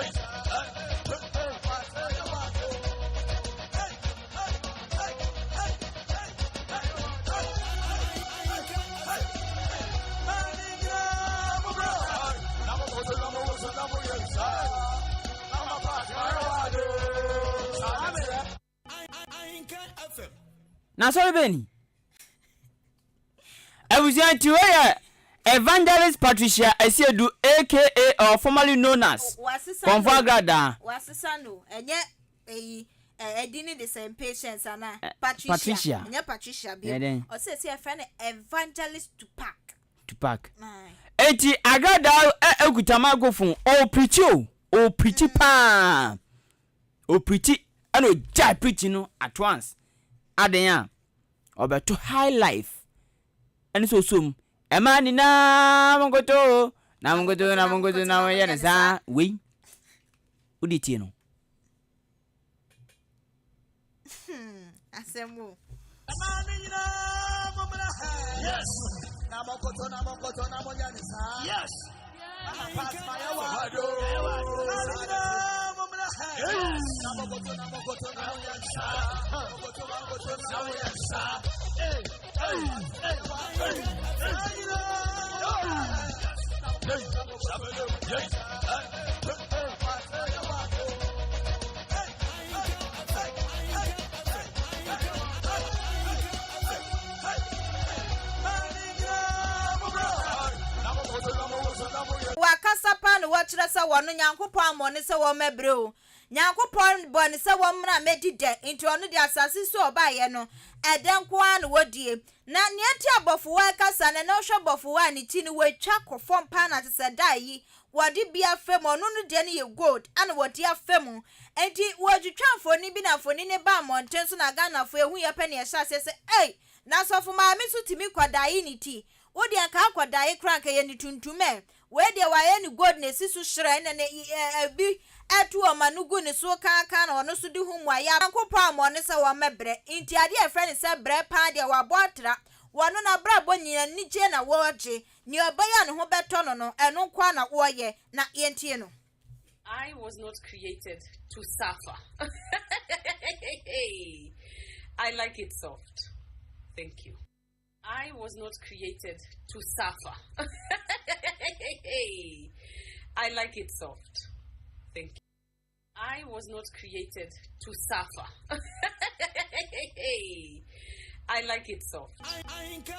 Na asɔre bɛn ni? Abusua nti wei yɛ Evangelist Patricia Asiedu aka or formerly known as Wasesa Kɔmfo no Agradaa. Wasesa no ɛnyɛ eyi ɛdi ne de sɛ patience ana Patricia Patricia. ɛnyɛ Patricia bio Ɛyɛ dɛn? ɔsɛ sɛ yɛfrɛ no Evangelist Tupac. Tupac. Aye. Enti Agradaa ekuta microphone ɔɔprikyi o ɔɔprikyi paa ɔɔprikyi ɛna ɔgyae preaching no at once aden a ɔbɛto high life ɛne sɛ ɔsɔ mu ɛma nyinaa monkoto o na monkoto na monkoto na monyɛ ne saa wei wode tie no Asɛm o. Mmaa no nyinaa mommra ha. Yes. Na mokoto na mokoto na monyɛ ne saa. Yes. Ama part ma yɛ wa. Mmaa no nyinaa mommra ha. Yes. Na mokoto na mokoto na monyɛ ne saa. Mokoto na mokoto na monyɛ ne saa. Hey, hey, hey, hey. Mmaa nyinaa. Hey, hey, hey, hey. Wakasa paa na wakyerɛ sɛ wɔno Nyankopɔn ammɔ no sɛ wɔmmɛbrɛ o. Nyankopɔn bɔɔ no sɛ wɔmmra mmɛdi dɛ, nti ɔno deɛ asase so a ɔbaeɛ no, ɛdɛ nko ara na wɔdie. Na nea nti a bɔfowa rekasa no, na wohwɛ bɔfowa a ne ti no watwa kɔ fam paa na te sɛ da yi wɔde bi afa mu, ɔno no deɛ no yɛ gold ɛna wɔde afa mu. Nti wɔtwitwa mfoni bi na mfoni no ba mmɔnten so na Ghanafoɔ ehu yɛ pɛ na yɛhyɛ aseɛ sɛ ei, na sɔfo maame nso tumi kɔdae ne ti. Wo deɛ nka akɔdae koraa nka yɛ ne tuntum ɛ. Wei deɛ wayɛ ne gold na esi so hyerɛn na ne ɛ bi ɛto ɔma no gu ne so kaakaa na ɔno nso de ho mmuaeɛ. Nyankopɔn ammɔ no sɛ wɔmmɛbrɛ nti adeɛ a yɛfrɛ no sɛ brɛ paa deɛ wabɔ atra. Wɔno n'abrabɔ nyinaa anigyeɛ na wɔgye. Nea ɔbɛyɛ a ne ho bɛtɔ no no, ɛno nko ara na ɔyɛ. Na yɛntie no. I was not created to suffer. I like it soft. Thank you. I was not created to suffer. I like it soft. Thank you. I was not created to suffer. I like it soft. Thank you.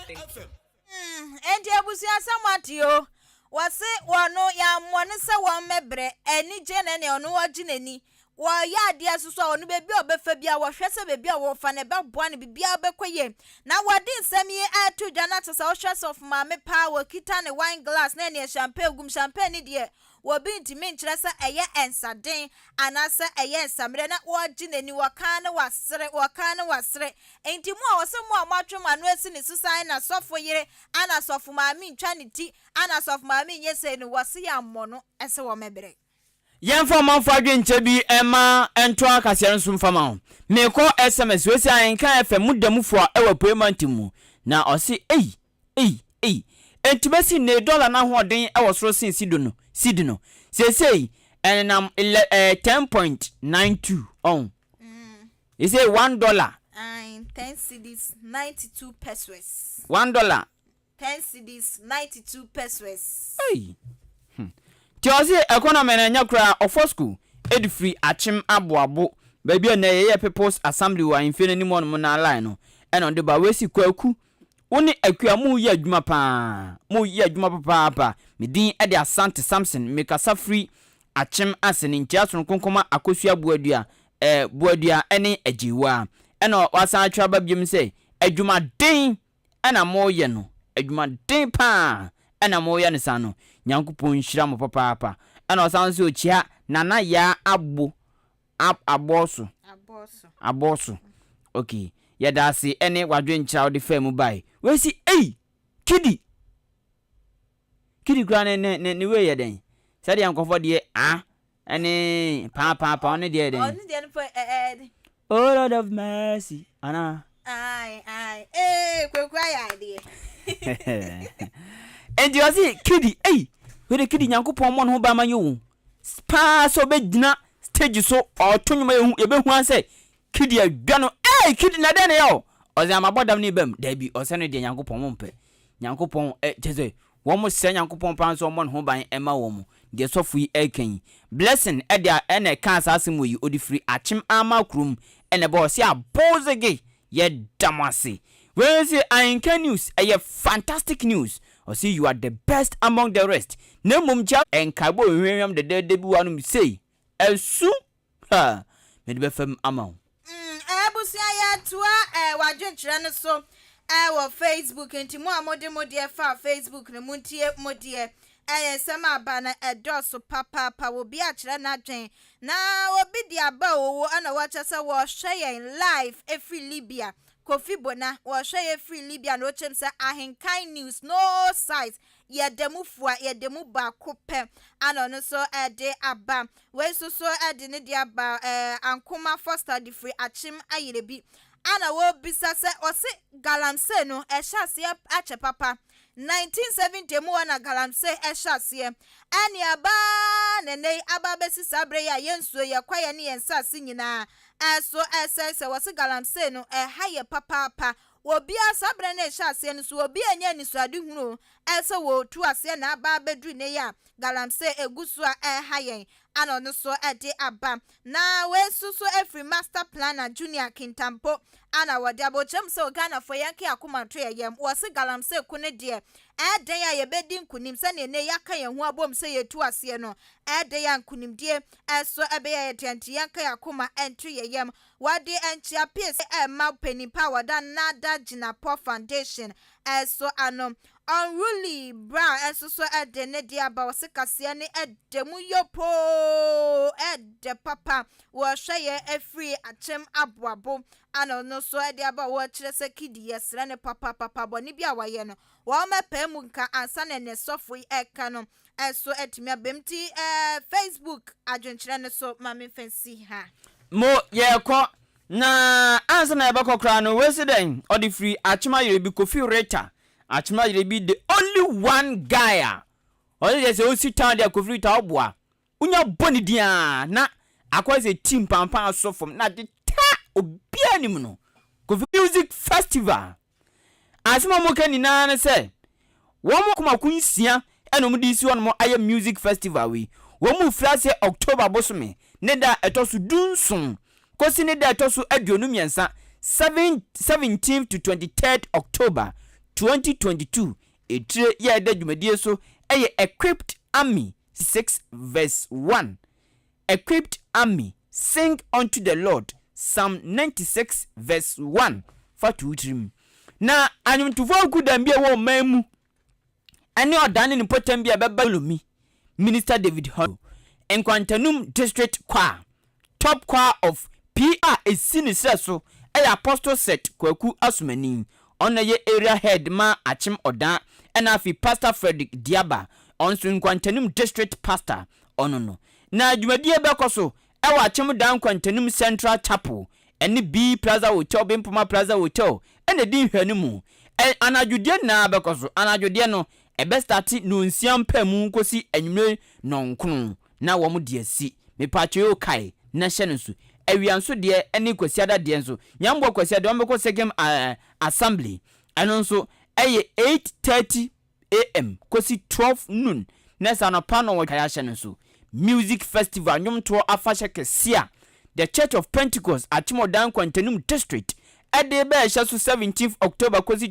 Mm, enti abusua sɛ moate o, wɔse wɔno yɛammɔ no sɛ wɔmmɛbrɛ, anigye na ɛne ɔno ɔgye n'ani. Wɔyɛ adeɛ nso so a ɔno baabi a ɔbɛfa biara wɔhwɛ sɛ baabi a wɔfa no ɛbɛboa no biribiara bɛkɔ yie. Na wɔde nsɛm yi ato dwa na kyerɛ sɛ wohwɛ sɔfo maame paa wɔkita ne wine glass na ɛneɛ champagne gum, champagne ne deɛ Obi ntumi nkyerɛ sɛ ɛyɛ nsaden anaasɛ ɛyɛ nsammerɛ na wɔregye n'ani, wɔka na wasere, wɔka na wasere. Enti mo a wɔse mo a moatwe mo ano asi ne so sɛ ana sɔfo yere, ana sɔfo maame ntwa ne ti, ana sɔfo maame nyɛ sei no, wɔse yɛammɔ no sɛ wɔmmɛbrɛ. Yɛmfa ɔmanfo adwenkyerɛ bi mma ntoa kaseɛ no so mfa ma wo. Merekɔ SMS, wei se Ahenka FM mu da mu fua wɔ Apuei Mantam mu. Na ɔse ei! Ei, ei. Enti besi nnɛ yi dɔla no ahoɔden wɔ soro sen sido no, cedi no. Seesei ɛnenam ele eh, 10.92, ɔn. Seesei $1. Ae, ten cedis, 92 pesewas. $1. Ten cedis, 92 pesewas. Ei. Hmm. Nti ɔse economy no ɛnyɛ koraa, ɔfɔ school ɛde firi Akyem Aboabo, baabi a nnɛ yɛyɛ People's Assembly wɔ ahemfie no anim hɔnom no line no, ɛna ɔde ba. Wei si Kwaku Wo ne Akua mo reyɛ adwuma paa, mo reyɛ adwuma papaapa. Me din de Asante Samson, me kasa firi Akyem ase ne nkyia sononko nkɔma Akosua Boadua, eh, Boadua ne Agyeiwaa. Ɛna wasan atwerɛ aba biom sɛ, adwumaden na moreyɛ no, adwumaden paa na moreyɛ no saa no, Nyankopɔn nhyira mo papaapa. Ɛna ɔsan nso ɔkyia Nana Yaa Agbo Ab abɔɔso. Abɔɔso. Ok. Yɛda ase ɛne w'adwenkyerɛ a wode faa mu bae. Wei si ei! Kidi! Kidi koraa ne ne ne ne wei yɛ dɛn? Sɛdeɛ nkurɔfoɔ deɛ a ɛne paa paa paa ɔne deɛ yɛ dɛn? Ɔne deɛ no pɔ ɛ ɛ. Oh Lord of mercy anaa? Ae ae ee Kwaku ayɛ adeɛ. Enti ɔse Kidi ei! Wei de Kidi Nyankopɔn mmɔ ne ho ban ma nyɛ o. Paa sɛ ɔbɛgyina stage so ɔɔto nnwom a yɛhu yɛbɛhu ara sɛ Kidi adwa no ei Kidi na dɛn na ɛyɛ o ɔsɛ ama bɔ dam ne bam daabi ɔsɛ no deɛ Nyankopɔn mo mpɛ Nyankopɔn ɛ kyɛ sɛ wɔn mo srɛ Nyankopɔn paa nso ɔmmɔ ne ho ban ɛma wɔn mo deɛ sɔfo yi ɛreka yi Blessing ɛde a ɛna ɛkaa saa asɛm wɔ yi ɔde firi Akyem Ama kurom ɛna ɛbɔ ɔsɛ abozege Yɛda mo ase. Wei nso Ahenka news ɛyɛ fantastic news. Ɔse you are the best among the rest. Na mmom gya nkaebɔ hwamhwam dɛdɛɛdɛ bi wɔ hanom sei. Asu! Ha! Mede bɛfam ama wo. Mm abusua yɛtoa eh, w'adwenkyerɛ no so eh, wɔ Facebook nti mo a mode mo deɛ faa Facebook no montie mo deɛ eh, nsɛm a aba no ɛdɔɔso papaapa obi akyerɛ n'adwen Na obi de aba oo ɛna wɔkyɛ sɛ wɔhwɛ yɛn live ɛfiri Libya Kofi Bona wɔhwɛ yɛn firi Libya na ɔkyɛm sɛ Ahenkan news no size yɛda mu fua yɛda mu baako pɛ ana ɔno nso ɛde aba wei nso so ɛde ne de aba ɛɛ Ankoma Foster de firi Akyem Ayerebi ana wɔbisa sɛ ɔse galamsey no ɛhyɛ aseɛ akyɛ papa 1970 mu hɔ na galamsey hyɛ aseɛ. Ɛne aba ara na ɛnnɛ yi aba abɛsi saa berɛ yi a yɛn nsuo, yɛn kwaeɛ ne yɛn nsase nyinaa ɛso ɛresɛesɛe. Wɔse galamsey no ɛha yɛ papaapa. Obiara saa berɛ no ɛhyɛ aseɛ no nso obiara nnya anisoadehunu o ɛsɛ wɔtu aseɛ na aba abɛduru nnɛ yi a galamsey ɛgu so a ɛreha yɛn ana ɔno nso ɛde aba. Na wei nso so ɛfiri Master Planner Junior Kintampo ana wɔde aba. Ɔkyerɛ mu sɛ Ghanafoɔ yɛnka yɛn akoma nto yɛn yam. Wɔse galamsey ko no deɛ ɛyɛ dɛn a yɛbɛdi nkunim sɛdeɛ nnɛ yɛaka yɛn ho abom sɛ yɛtu aseɛ no. Ɛyɛ dɛn a nkunimdie nso ɛbɛyɛ yɛn dea nti yɛnka yɛn akoma nto yɛn yam. Wɔde nkyea pii rema panin pa a wɔda Nada Jinapor Foundation nso ano. Unruly Brown nso so de ne deɛ aba, ɔse kaseɛ no ɛdɛ mu yopoo, ɛdɛ papa, wɔhwɛ yɛn afiri akyem aboabo ana ɔno nso de aba wɔkyerɛ sɛ Kidi yɛsrɛ no papapapa bɔne bi a wayɛ no wɔmmɛpae mu nka ansa na ne sɔfo yi ɛka no nso atumi aba mu nti eh, Facebook adwenkyerɛ no so ma memfa nsi ha. Mo yɛkɔ Na ansa na yɛbɛkɔ koraa no, wei se dɛn? Ɔde firi Akyem Ayerɛbi, Kofi Rita, Akyem Ayerɛbi, the only one guy a ɔno deɛ sɛ ɔsi town deɛ a Kofi Rita ɔboa. Wonya bɔ ne din ara na akɔyɛ sɛ ti mpampan asɔ fam na ade ta obiara nim no. Kofi Music Festival. Asɛm a wɔka nyinaa ne sɛ wɔn mako mako nsia na wɔde resi hɔnom ayɛ music festival yi. Wɔn refiri aseɛ October bosome. ne da a ɛtɔ so 17 kɔsi ne da a ɛtɔ so 23, 7 17 to 23 October 2022. Etire yɛ ɛda dwumadie so ɛyɛ Equipped Army 6 verse 1, Equipped Army, Sing unto the Lord, Psalm 96 verse 1. Fa to wo tirim. Na anwomtofoɔ akudan bi a ɛwɔ ɔman mu ɛne ɔdan ne ne mpɔtam bi a ɛbɛba Lomi, Minister David Hono, Nkwantanum District Choir, Top Choir of P a ɛsi ne serɛ so ɛyɛ Apostle Seth Kwaku Asomani, ɔno yɛ area head ma Akyem Ɔdan, ɛna afei Pastor Frederick Diaba, ɔno nso Nkwantanum District Pastor ɔno no. Na dwumadie bɛkɔ so ɛwɔ Akyem Dan Nkwantanum Central Chapel ɛne B Plaza Hotel, Bempoma Plaza Hotel ɛna di nhwɛ no mu. Anadwodeɛ nyinaa bɛkɔ so. Anadwodeɛ no ɛbɛstart 9:30 mpa mu kɔsi anwummerɛ 9:00 na wɔn de asi. Mepatwe yɛ kae na hyɛ no nso. Awia nso deɛ ɛne Kwasiada deɛ nso nyambɔ Kwasiada wɔn bɛkɔ second assembly, ɛno nso ɛyɛ 8:30 a.m. kɔsi 12 noon na sɛ anɔpa no wɔtwa ahyɛ no nso. Music festival, nnwomtoɔ afahyɛ kɛseɛ a The Church of Pentecost Akyemɔdan Kwantanum District ɛde bɛɛhyɛ so 17 October kɔsi